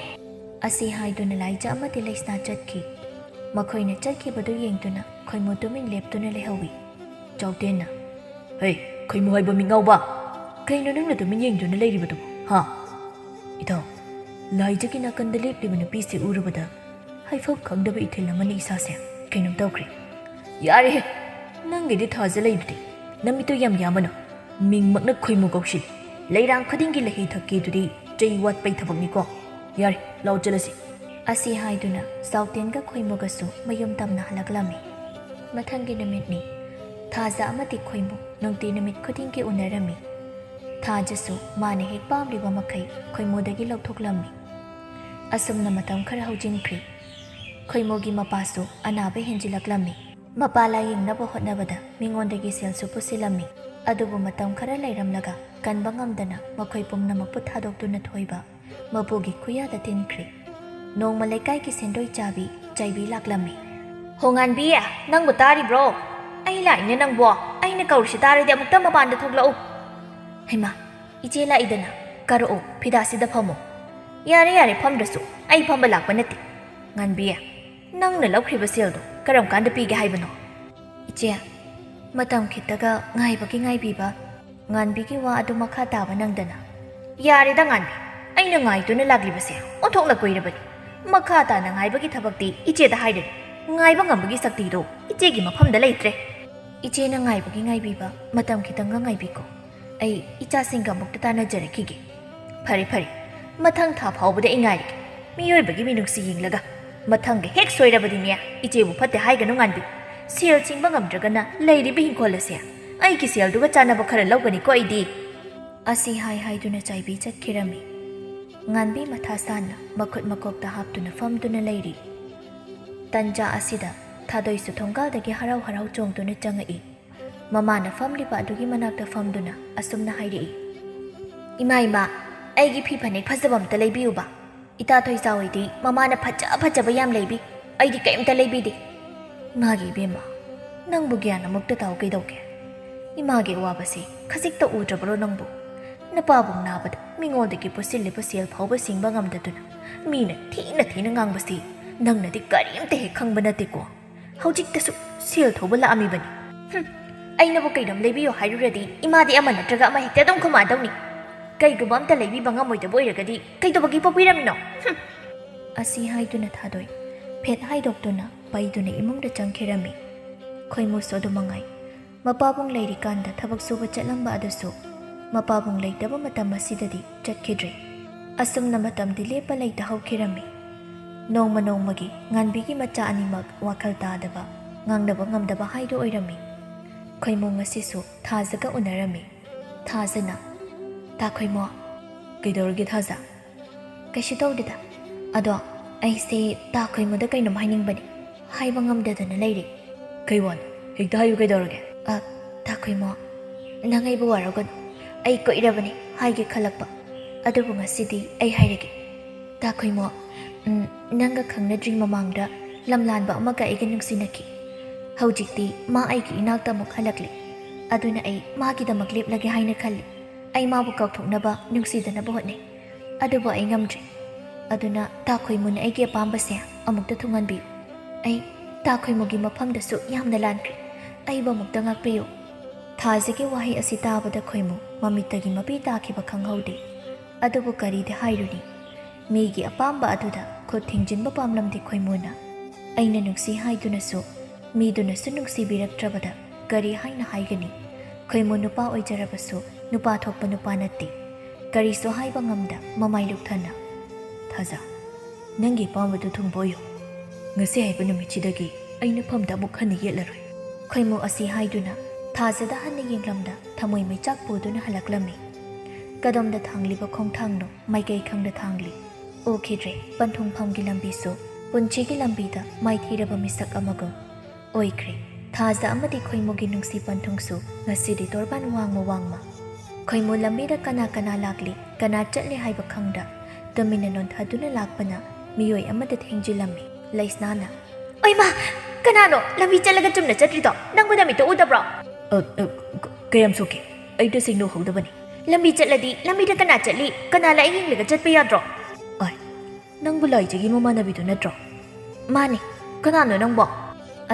ꯑꯁꯤ ꯍꯥꯏꯗꯨꯅ ꯂꯥꯏꯖ ꯑꯃꯗꯤ ꯂꯩꯁꯅꯥ ꯆꯠꯈꯤ꯫ ꯃꯈꯣꯏꯅ ꯆꯠꯈꯤꯕꯗꯨ ꯌꯦꯡꯗꯨꯅ ꯈꯣꯏꯃꯨ ꯇꯨꯃꯤꯟ ꯂꯦꯞꯇꯨꯅ ꯂꯩꯍꯧꯏ꯫ ꯆꯥꯎꯇꯦꯟꯅ, "ꯍꯦ, ꯈꯣꯏꯃꯨ ꯍꯥꯏꯕ ꯃꯤꯉꯥꯎꯕ! ꯀꯩꯅꯣ ꯅꯪꯅ ꯇꯨꯃꯤꯟ ꯌꯦꯡꯗꯨꯅ ꯂꯩꯔꯤꯕꯗꯨꯕꯨ, ꯍꯥ?" "ꯏꯇꯥꯎ, ꯂꯥꯏꯖꯒꯤ ꯅꯥꯀꯟꯗ ꯂꯦꯞꯂꯤꯕ ꯅꯨꯄꯤꯁꯤ ꯎꯔꯨꯕꯗ ꯍꯥꯏꯐꯝ ꯈꯪꯗꯕ ꯏꯊꯤꯜ ꯑꯃꯅꯤ ꯏꯁꯥꯁꯦ꯫ ꯀꯩꯅꯣꯝ ꯇꯧꯈ꯭ꯔꯦ꯫" "ꯌꯥꯔꯦꯍꯦ! ꯅꯪꯒꯤꯗꯤ ꯊꯥꯖ ꯂꯩꯕꯗꯤ꯫ ꯅꯃꯤꯠꯇꯨ ꯌꯥꯝ ꯌꯥꯝꯃꯅꯨ꯫ ꯃꯤꯡꯃꯛꯅ ꯈꯣꯏꯃꯨ ꯀꯧꯁꯤꯜꯂꯤ꯫ ꯂꯩꯔꯥꯡ ꯈꯨꯗꯤꯡꯒꯤ ꯂꯩꯍꯩ ꯊꯛꯀꯦꯗꯨꯗꯤ ꯆꯩ ꯋꯥꯠꯄꯩ ꯊꯕꯛꯅꯤꯀꯣ꯫ ꯌꯥꯔꯦ, ꯂꯥꯛꯑꯣ ꯆꯠꯂꯁꯤ" ꯑꯁꯤ ꯍꯥꯏꯗꯨꯅ ꯆꯥꯎꯇꯦꯟꯒ ꯈꯣꯏꯃꯨꯒꯁꯨ ꯃꯌꯨꯝ ꯇꯝꯅ ꯍꯜꯂꯛꯂꯝꯃꯤ꯫ ꯃꯊꯪꯒꯤ ꯅꯨꯃꯤꯠꯅꯤ꯫ ꯊꯥꯖ ꯑꯃꯗꯤ ꯈꯣꯏꯃꯨ ꯅꯨꯡꯇꯤ ꯅꯨꯃꯤꯠ ꯈꯨꯗꯤꯡꯒꯤ ꯎꯅꯔꯝꯃꯤ꯫ ꯊꯥꯖꯁꯨ ꯃꯥꯅ ꯍꯦꯛ ꯄꯥꯝꯂꯤꯕ ꯃꯈꯩ ꯈꯣꯏꯃꯨꯗꯒꯤ ꯂꯧꯊꯣꯛꯂꯝꯃꯤ꯫ ꯑꯁꯨꯝꯅ ꯃꯇꯝ ꯈꯔ ꯍꯧꯖꯤꯟꯈ꯭ꯔꯤ꯫ ꯈꯣꯏꯃꯨꯒꯤ ꯃꯄꯥꯁꯨ ꯑꯅꯥꯕ ꯍꯦꯟꯖꯤꯜꯂꯛꯂꯝꯃꯤ꯫ ꯃꯄꯥ ꯂꯥꯌꯦꯡꯅꯕ ꯍꯣꯠꯅꯕꯗ ꯃꯤꯉꯣꯟꯗꯒꯤ ꯁꯦꯜꯁꯨ ꯄꯨꯁꯤꯜꯂꯝꯃꯤ꯫ ꯑꯗꯨꯕꯨ ꯃꯇꯝ ꯈꯔ ꯂꯩꯔꯝꯂꯒ ꯀꯟꯕ ꯉꯝꯗꯅ ꯃꯈꯣꯏ ꯄꯨꯝꯅꯃꯛꯄꯨ ꯊꯥꯗꯣꯛꯇꯨꯅ ꯊꯣꯏꯕ ꯃꯄꯨꯒꯤ ꯈꯨꯌꯥꯗ ꯇꯤꯟꯈ꯭ꯔꯦ꯫ ꯅꯣꯡꯃ ꯂꯩꯀꯥꯏꯒꯤ ꯁꯦꯟꯗꯣꯏ ꯆꯥꯕꯤ ꯆꯥꯏꯕꯤ ꯂꯥꯛꯂꯝꯃꯤ꯫ "ꯍꯣ ꯉꯥꯟꯕꯤ, ꯅꯪꯕꯨ ꯇꯥꯔꯤꯕ꯭ꯔꯣ? ꯑꯩ ꯂꯥꯛꯏꯅꯦ ꯅꯪꯕꯣ꯫ ꯑꯩꯅ ꯀꯧꯔꯤꯁꯤ ꯇꯥꯔꯗꯤ ꯑꯃꯨꯛꯇ ꯃꯄꯥꯟꯗ ꯊꯣꯛꯂꯛꯎ꯫" "ꯍꯩꯃꯥ, ꯏꯆꯦ ꯂꯥꯛꯏꯗꯅ, ꯀꯥꯔꯛꯑꯣ, ꯐꯤꯗꯥꯁꯤꯗ ꯐꯝꯃꯣ꯫" "ꯌꯥꯔꯦ, ꯌꯥꯔꯦ, ꯐꯝꯗ꯭ꯔꯁꯨ꯫ ꯑꯩ ꯐꯝꯕ ꯂꯥꯛꯄ ꯅꯠꯇꯦ꯫ ꯉꯥꯟꯕꯤ, ꯅꯪꯅ ꯂꯧꯈ꯭ꯔꯤꯕ ꯁꯦꯜꯗꯣ ꯀꯔꯝ ꯀꯥꯟꯗ ꯄꯤꯒꯦ ꯍꯥꯏꯕꯅꯣ?" "ꯏꯆꯦ, ꯃꯇꯝ ꯈꯤꯇꯒ ꯉꯥꯏꯕꯒꯤ ꯉꯥꯏꯕꯤꯕ꯫" ꯉꯥꯟꯕꯤꯒꯤ ꯋꯥ ꯑꯗꯨ ꯃꯈꯥ ꯇꯥꯕ ꯅꯪꯗꯅ, "ꯌꯥꯔꯦꯗ ꯉꯥꯟꯕꯤ, ꯑꯩꯅ ꯉꯥꯏꯗꯨꯅ ꯂꯥꯛꯂꯤꯕꯁꯦ ꯑꯣꯟꯊꯣꯛꯅ ꯀꯨꯏꯔꯕꯅꯤ꯫ ꯃꯈꯥ ꯇꯥꯅ ꯉꯥꯏꯕꯒꯤ ꯊꯕꯛꯇꯤ ꯏꯆꯦꯗ ꯍꯥꯏꯔꯅꯨ꯫ ꯉꯥꯏꯕ ꯉꯝꯕꯒꯤ ꯁꯛꯇꯤꯗꯣ ꯏꯆꯦꯒꯤ ꯃꯐꯝꯗ ꯂꯩꯇ꯭ꯔꯦ꯫ ꯏꯆꯦꯅ ꯉꯥꯏꯕꯒꯤ ꯉꯥꯏꯕꯤꯕ, ꯃꯇꯝ ꯈꯤꯇꯪꯒ ꯉꯥꯏꯕꯤꯀꯣ꯫ ꯑꯩ ꯏꯆꯥꯁꯤꯡꯒ ꯑꯃꯨꯛꯇ ꯇꯥꯟꯅꯖꯔꯛꯈꯤꯒꯦ꯫" "ꯐꯔꯦ, ꯐꯔꯦ, ꯃꯊꯪ ꯊꯥ ꯐꯥꯎꯕꯗ ꯑꯩ ꯉꯥꯏꯔꯒꯦ꯫ ꯃꯤꯑꯣꯏꯕꯒꯤ ꯃꯤꯅꯨꯡꯁꯤ ꯌꯦꯡꯂꯒ ꯃꯊꯪꯒ ꯍꯦꯛ ꯁꯣꯏꯔꯕꯗꯤꯅꯦ, ꯏꯆꯦꯕꯨ ꯐꯠꯇꯦ ꯍꯥꯏꯒꯅꯨ ꯉꯥꯟꯕꯤ꯫ ꯁꯦꯜ ꯆꯤꯡꯕ ꯉꯝꯗ꯭ꯔꯒꯅ ꯂꯩꯔꯤꯕ ꯍꯤꯡꯈꯣꯜ ꯑꯁꯦ ꯑꯩꯒꯤ ꯁꯦꯜꯗꯨꯒ ꯆꯥꯟꯅꯕ ꯈꯔ ꯂꯧꯒꯅꯤꯀꯣ ꯑꯩꯗꯤ꯫" ꯑꯁꯤ ꯍꯥꯏ ꯍꯥꯏꯗꯨꯅ ꯆꯥꯏꯕꯤ ꯆꯠꯈꯤꯔꯝꯃꯤ꯫ ꯉꯥꯟꯕꯤ ꯃꯊꯥ ꯁꯥꯅ ꯃꯈꯨꯠ ꯃꯀꯣꯛꯇ ꯍꯥꯞꯇꯨꯅ ꯐꯝꯗꯨꯅ ꯂꯩꯔꯤ꯫ ꯇꯟꯖꯥ ꯑꯁꯤꯗ ꯊꯥꯗꯣꯏꯁꯨ ꯊꯣꯡꯒꯥꯜꯗꯒꯤ ꯍꯔꯥꯎ ꯍꯔꯥꯎ ꯆꯣꯡꯗꯨꯅ ꯆꯪꯉꯛꯏ꯫ ꯃꯃꯥꯅ ꯐꯝꯂꯤꯕ ꯑꯗꯨꯒꯤ ꯃꯅꯥꯛꯇ ꯐꯝꯗꯨꯅ ꯑꯁꯨꯝꯅ ꯍꯥꯏꯔꯛꯏ, "ꯏꯃꯥ, ꯏꯃꯥ, ꯑꯩꯒꯤ ꯐꯤ ꯐꯅꯦꯛ ꯐꯖꯕ ꯑꯝꯇ ꯂꯩꯕꯤꯌꯨꯕ꯫" ꯏꯇꯥ ꯊꯣꯏꯖꯥ ꯍꯣꯏꯗꯤ ꯃꯃꯥꯅ ꯐꯖ ꯐꯖꯕ ꯌꯥꯝ ꯂꯩꯕꯤ, ꯑꯩꯗꯤ ꯀꯩꯝꯇ ꯂꯩꯕꯤꯗꯦ꯫ ꯃꯥꯒꯤ ꯏꯕꯦꯝꯃ, ꯅꯪꯕꯨ ꯒ꯭ꯌꯥꯟ ꯑꯃꯨꯛꯇ ꯇꯥꯎ ꯀꯩꯗꯧꯒꯦ? ꯏꯃꯥꯒꯤ ꯑꯋꯥꯕꯁꯤ ꯈꯖꯤꯛꯇ ꯎꯗ꯭ꯔꯕ꯭ꯔꯣ ꯅꯪꯕꯨ? ꯅꯄꯥꯕꯨꯡ ꯅꯥꯕꯗ ꯃꯤꯉꯣꯟꯗꯒꯤ ꯄꯨꯁꯤꯜꯂꯤꯕ ꯁꯦꯜ ꯐꯥꯎꯕ ꯁꯤꯡꯕ ꯉꯝꯗꯗꯨꯅ ꯃꯤꯅ ꯊꯤꯅ ꯊꯤꯅ ꯉꯥꯡꯕꯁꯤ ꯅꯪꯅꯗꯤ ꯀꯔꯤꯝꯇ ꯍꯦꯛ ꯈꯪꯕ ꯅꯠꯇꯦꯀꯣ꯫ ꯍꯧꯖꯤꯛꯇꯁꯨ ꯁꯦꯜ ꯊꯧꯕ ꯂꯥꯛꯑꯝꯃꯤꯕꯅꯤ꯫ ꯍꯨꯝ, ꯑꯩꯅꯕꯨ ꯀꯩꯅꯣꯝ ꯂꯩꯕꯤꯌꯣ ꯍꯥꯏꯔꯨꯔꯗꯤ ꯏꯃꯥꯗꯤ ꯑꯃ ꯅꯠꯇ꯭ꯔꯒ ꯑꯃ ꯍꯦꯛꯇ ꯑꯗꯨꯝ ꯈꯨꯝꯃꯛꯑꯗꯧꯅꯤ꯫ ꯀꯩꯒꯨꯝꯕ ꯑꯝꯇ ꯂꯩꯕꯤꯕ ꯉꯝꯃꯣꯏꯗꯕ ꯑꯣꯏꯔꯒꯗꯤ ꯀꯩꯗꯧꯕꯒꯤ ꯄꯣꯛꯄꯤꯔꯝꯃꯤꯅꯣ? ꯍꯨꯝ꯫ ꯑꯁꯤ ꯍꯥꯏꯗꯨꯅ ꯊꯥꯗꯣꯏ ꯐꯦꯠ ꯍꯥꯏꯗꯣꯛꯇꯨꯅ ꯄꯩꯗꯨꯅ ꯏꯃꯨꯡꯗ ꯆꯪꯈꯤꯔꯝꯃꯤ꯫ ꯈꯣꯏꯃꯨꯁꯨ ꯑꯗꯨ ꯃꯉꯥꯏ꯫ ꯃꯄꯥꯕꯨꯡ ꯂꯩꯔꯤꯀꯥꯟꯗ ꯊꯕꯛ ꯁꯨꯕ ꯆꯠꯂꯝꯕ ꯑꯗꯨꯁꯨ ꯃꯄꯥꯕꯨꯡ ꯂꯩꯇꯕ ꯃꯇꯝ ꯑꯁꯤꯗꯗꯤ ꯆꯠꯈꯤꯗ꯭ꯔꯦ꯫ ꯑꯁꯨꯝꯅ ꯃꯇꯝꯗꯤ ꯂꯦꯞꯄ ꯂꯩꯇ ꯍꯧꯈꯤꯔꯝꯃꯤ꯫ ꯅꯣꯡꯃ ꯅꯣꯡꯃꯒꯤ ꯉꯥꯟꯕꯤꯒꯤ ꯃꯆꯥ ꯑꯅꯤꯃꯛ ꯋꯥꯈꯜ ꯇꯥꯗꯕ, ꯉꯥꯡꯅꯕ ꯉꯝꯗꯕ ꯍꯥꯏꯗꯨ ꯑꯣꯏꯔꯝꯃꯤ꯫ ꯈꯣꯏꯃꯨ ꯉꯁꯤꯁꯨ ꯊꯥꯖꯒ ꯎꯅꯔꯝꯃꯤ꯫ ꯊꯥꯖꯅ, "ꯇꯥ ꯈꯣꯏꯃꯣ꯫" "ꯀꯩꯗꯧꯔꯒꯦ ꯊꯥꯖ?" "ꯀꯩꯁꯨ ꯇꯧꯗꯦꯗ꯫ ꯑꯗꯣ ꯑꯩꯁꯦ ꯇꯥ ꯈꯣꯏꯃꯣꯗ ꯀꯩꯅꯣꯝ ꯍꯥꯏꯅꯤꯡꯕꯅꯦ꯫ ꯍꯥꯏꯕ ꯉꯝꯗꯗꯅ ꯂꯩꯔꯦ꯫" "ꯀꯩ ꯋꯥꯅꯣ? ꯍꯦꯛꯇ ꯍꯥꯏꯌꯨ, ꯀꯩꯗꯧꯔꯒꯦ?" "ꯑ, ꯇꯥ ꯈꯣꯏꯃꯣ, ꯅꯪ ꯑꯩꯕꯨ ꯋꯥꯔꯧꯒꯅꯨ꯫ ꯑꯩ ꯀꯨꯏꯔꯕꯅꯦ ꯍꯥꯏꯒꯦ ꯈꯜꯂꯛꯄ꯫ ꯑꯗꯨꯕꯨ ꯉꯁꯤꯗꯤ ꯑꯩ ꯍꯥꯏꯔꯒꯦ꯫ ꯇꯥ ꯈꯣꯏꯃꯣ, ꯎꯝ, ꯅꯪꯒ ꯈꯪꯅꯗ꯭ꯔꯤ ꯃꯃꯥꯡꯗ ꯂꯝꯂꯥꯟꯕ ꯑꯃꯒ ꯑꯩꯒ ꯅꯨꯡꯁꯤꯅꯈꯤ꯫ ꯍꯧꯖꯤꯛꯇꯤ ꯃꯥ ꯑꯩꯒꯤ ꯏꯅꯥꯛꯇ ꯑꯃꯨꯛ ꯍꯜꯂꯛꯂꯦ꯫ ꯑꯗꯨꯅ ꯑꯩ ꯃꯥꯒꯤꯗꯃꯛ ꯂꯦꯞꯂꯒꯦ ꯍꯥꯏꯅ ꯈꯜꯂꯤ꯫ ꯑꯩ ꯃꯥꯕꯨ ꯀꯥꯎꯊꯣꯛꯅꯕ, ꯅꯨꯡꯁꯤꯗꯅꯕ ꯍꯣꯠꯅꯩ꯫ ꯑꯗꯨꯕꯨ ꯑꯩ ꯉꯝꯗ꯭ꯔꯦ꯫ ꯑꯗꯨꯅ ꯇꯥ ꯈꯣꯏꯃꯨꯅ ꯑꯩꯒꯤ ꯑꯄꯥꯝꯕꯁꯦ ꯑꯃꯨꯛꯇ ꯊꯨꯡꯍꯟꯕꯤꯌꯨ꯫ ꯑꯩ ꯇꯥ ꯈꯣꯏꯃꯨꯒꯤ ꯃꯐꯝꯗꯁꯨ ꯌꯥꯝꯅ ꯂꯥꯟꯈ꯭ꯔꯦ꯫ ꯑꯩꯕꯨ ꯑꯃꯨꯛꯇ ꯉꯥꯛꯄꯤꯌꯨ꯫" ꯊꯥꯖꯒꯤ ꯋꯥꯍꯩ ꯑꯁꯤ ꯇꯥꯕꯗ ꯈꯣꯏꯃꯨ ꯃꯃꯤꯠꯇꯒꯤ ꯃꯄꯤ ꯇꯥꯈꯤꯕ ꯈꯪꯍꯧꯗꯦ꯫ ꯑꯗꯨꯕꯨ ꯀꯔꯤꯗꯤ ꯍꯥꯏꯔꯨꯅꯤ? ꯃꯤꯒꯤ ꯑꯄꯥꯝꯕ ꯑꯗꯨꯗ ꯈꯨꯠ ꯊꯤꯡꯖꯤꯟꯕ ꯄꯥꯝꯂꯝꯗꯦ ꯈꯣꯏꯃꯨꯅ꯫ ꯑꯩꯅ ꯅꯨꯡꯁꯤ ꯍꯥꯏꯗꯨꯅꯁꯨ, ꯃꯤꯗꯨꯅꯁꯨ ꯅꯨꯡꯁꯤꯕꯤꯔꯛꯇ꯭ꯔꯕꯗ ꯀꯔꯤ ꯍꯥꯏꯅ ꯍꯥꯏꯒꯅꯤ? ꯈꯣꯏꯃꯨ ꯅꯨꯄꯥ ꯑꯣꯏꯖꯔꯕꯁꯨ ꯅꯨꯄꯥ ꯊꯣꯛꯄ ꯅꯨꯄꯥ ꯅꯠꯇꯦ꯫ ꯀꯔꯤꯁꯨ ꯍꯥꯏꯕ ꯉꯝꯗ ꯃꯃꯥꯏ ꯂꯨꯛꯊꯅ, "ꯊꯥꯖ, ꯅꯪꯒꯤ ꯑꯄꯥꯝꯕꯗꯨ ꯊꯨꯡꯕ ꯑꯣꯏꯌꯨ꯫ ꯉꯁꯤ ꯍꯥꯏꯕ ꯅꯨꯃꯤꯠꯁꯤꯗꯒꯤ ꯑꯩ ꯅꯐꯝꯗ ꯑꯃꯨꯛ ꯍꯟꯅ ꯌꯦꯠꯂꯔꯣꯏ꯫" ꯈꯣꯏꯃꯨ ꯑꯁꯤ ꯍꯥꯏꯗꯨꯅ ꯊꯥꯖꯗ ꯍꯟꯅ ꯌꯦꯡꯂꯝꯗ ꯊꯃꯣꯏ ꯃꯩꯆꯥꯛ ꯄꯨꯗꯨꯅ ꯍꯜꯂꯛꯂꯝꯃꯤ꯫ ꯀꯗꯣꯝꯗ ꯊꯥꯡꯂꯤꯕ ꯈꯣꯡꯊꯥꯡꯅꯣ ꯃꯥꯏꯀꯩ ꯈꯪꯗ ꯊꯥꯡꯂꯤ꯫ ꯎꯈꯤꯗ꯭ꯔꯦ꯫ ꯄꯟꯊꯨꯡꯐꯝꯒꯤ ꯂꯝꯕꯤꯁꯨ ꯄꯨꯟꯁꯤꯒꯤ ꯂꯝꯕꯤꯗ ꯃꯥꯏꯊꯤꯔꯕ ꯃꯤꯁꯛ ꯑꯃꯒꯨꯝ ꯑꯣꯏꯈ꯭ꯔꯦ꯫ ꯊꯥꯖ ꯑꯃꯗꯤ ꯈꯣꯏꯃꯨꯒꯤ ꯅꯨꯡꯁꯤ ꯄꯟꯊꯨꯡꯁꯨ ꯉꯁꯤꯗꯤ ꯇꯣꯔꯕꯥꯟ ꯋꯥꯡꯃ ꯋꯥꯡꯃ꯫ ꯈꯣꯏꯃꯨ ꯂꯝꯕꯤꯗ ꯀꯅꯥ ꯀꯅꯥ ꯂꯥꯛꯂꯤ, ꯀꯅꯥ ꯆꯠꯂꯤ ꯍꯥꯏꯕ ꯈꯪꯗ ꯇꯨꯃꯤꯟꯅ ꯅꯣꯟꯊꯗꯨꯅ ꯂꯥꯛꯄꯅ ꯃꯤꯑꯣꯏ ꯑꯃꯗ ꯊꯦꯡꯖꯤꯜꯂꯝꯃꯤ꯫ ꯂꯩꯁꯅꯥꯅ, "ꯑꯣꯏꯃꯥ! ꯀꯅꯥꯅꯣ ꯂꯝꯕꯤ ꯆꯠꯂꯒ ꯆꯨꯝꯅ ꯆꯠꯇ꯭ꯔꯤꯗꯣ? ꯅꯪꯕꯨ ꯅꯃꯤꯠꯇꯣ ꯎꯗꯕ꯭ꯔꯣ?" "ꯑ, ꯑ, ꯀ-, ꯀꯌꯥꯝ ꯁꯣꯛꯀꯦ? ꯑꯩ ꯇꯁꯦꯡꯅ ꯎꯍꯧꯗꯕꯅꯤ꯫" "ꯂꯝꯕꯤ ꯆꯠꯂꯗꯤ ꯂꯝꯕꯤꯗ ꯀꯅꯥ ꯆꯠꯂꯤ, ꯀꯅꯥ ꯂꯥꯛꯏ ꯌꯦꯡꯂꯒ ꯆꯠꯄ ꯌꯥꯗ꯭ꯔꯣ?" "ꯑꯥꯏ, ꯅꯪꯕꯨ ꯂꯥꯏꯖꯒꯤ ꯃꯃꯥꯟꯅꯕꯤꯗꯨ ꯅꯠꯇ꯭ꯔꯣ?" "ꯃꯥꯅꯤ꯫ ꯀꯅꯥꯅꯣ ꯅꯪꯕꯣ?"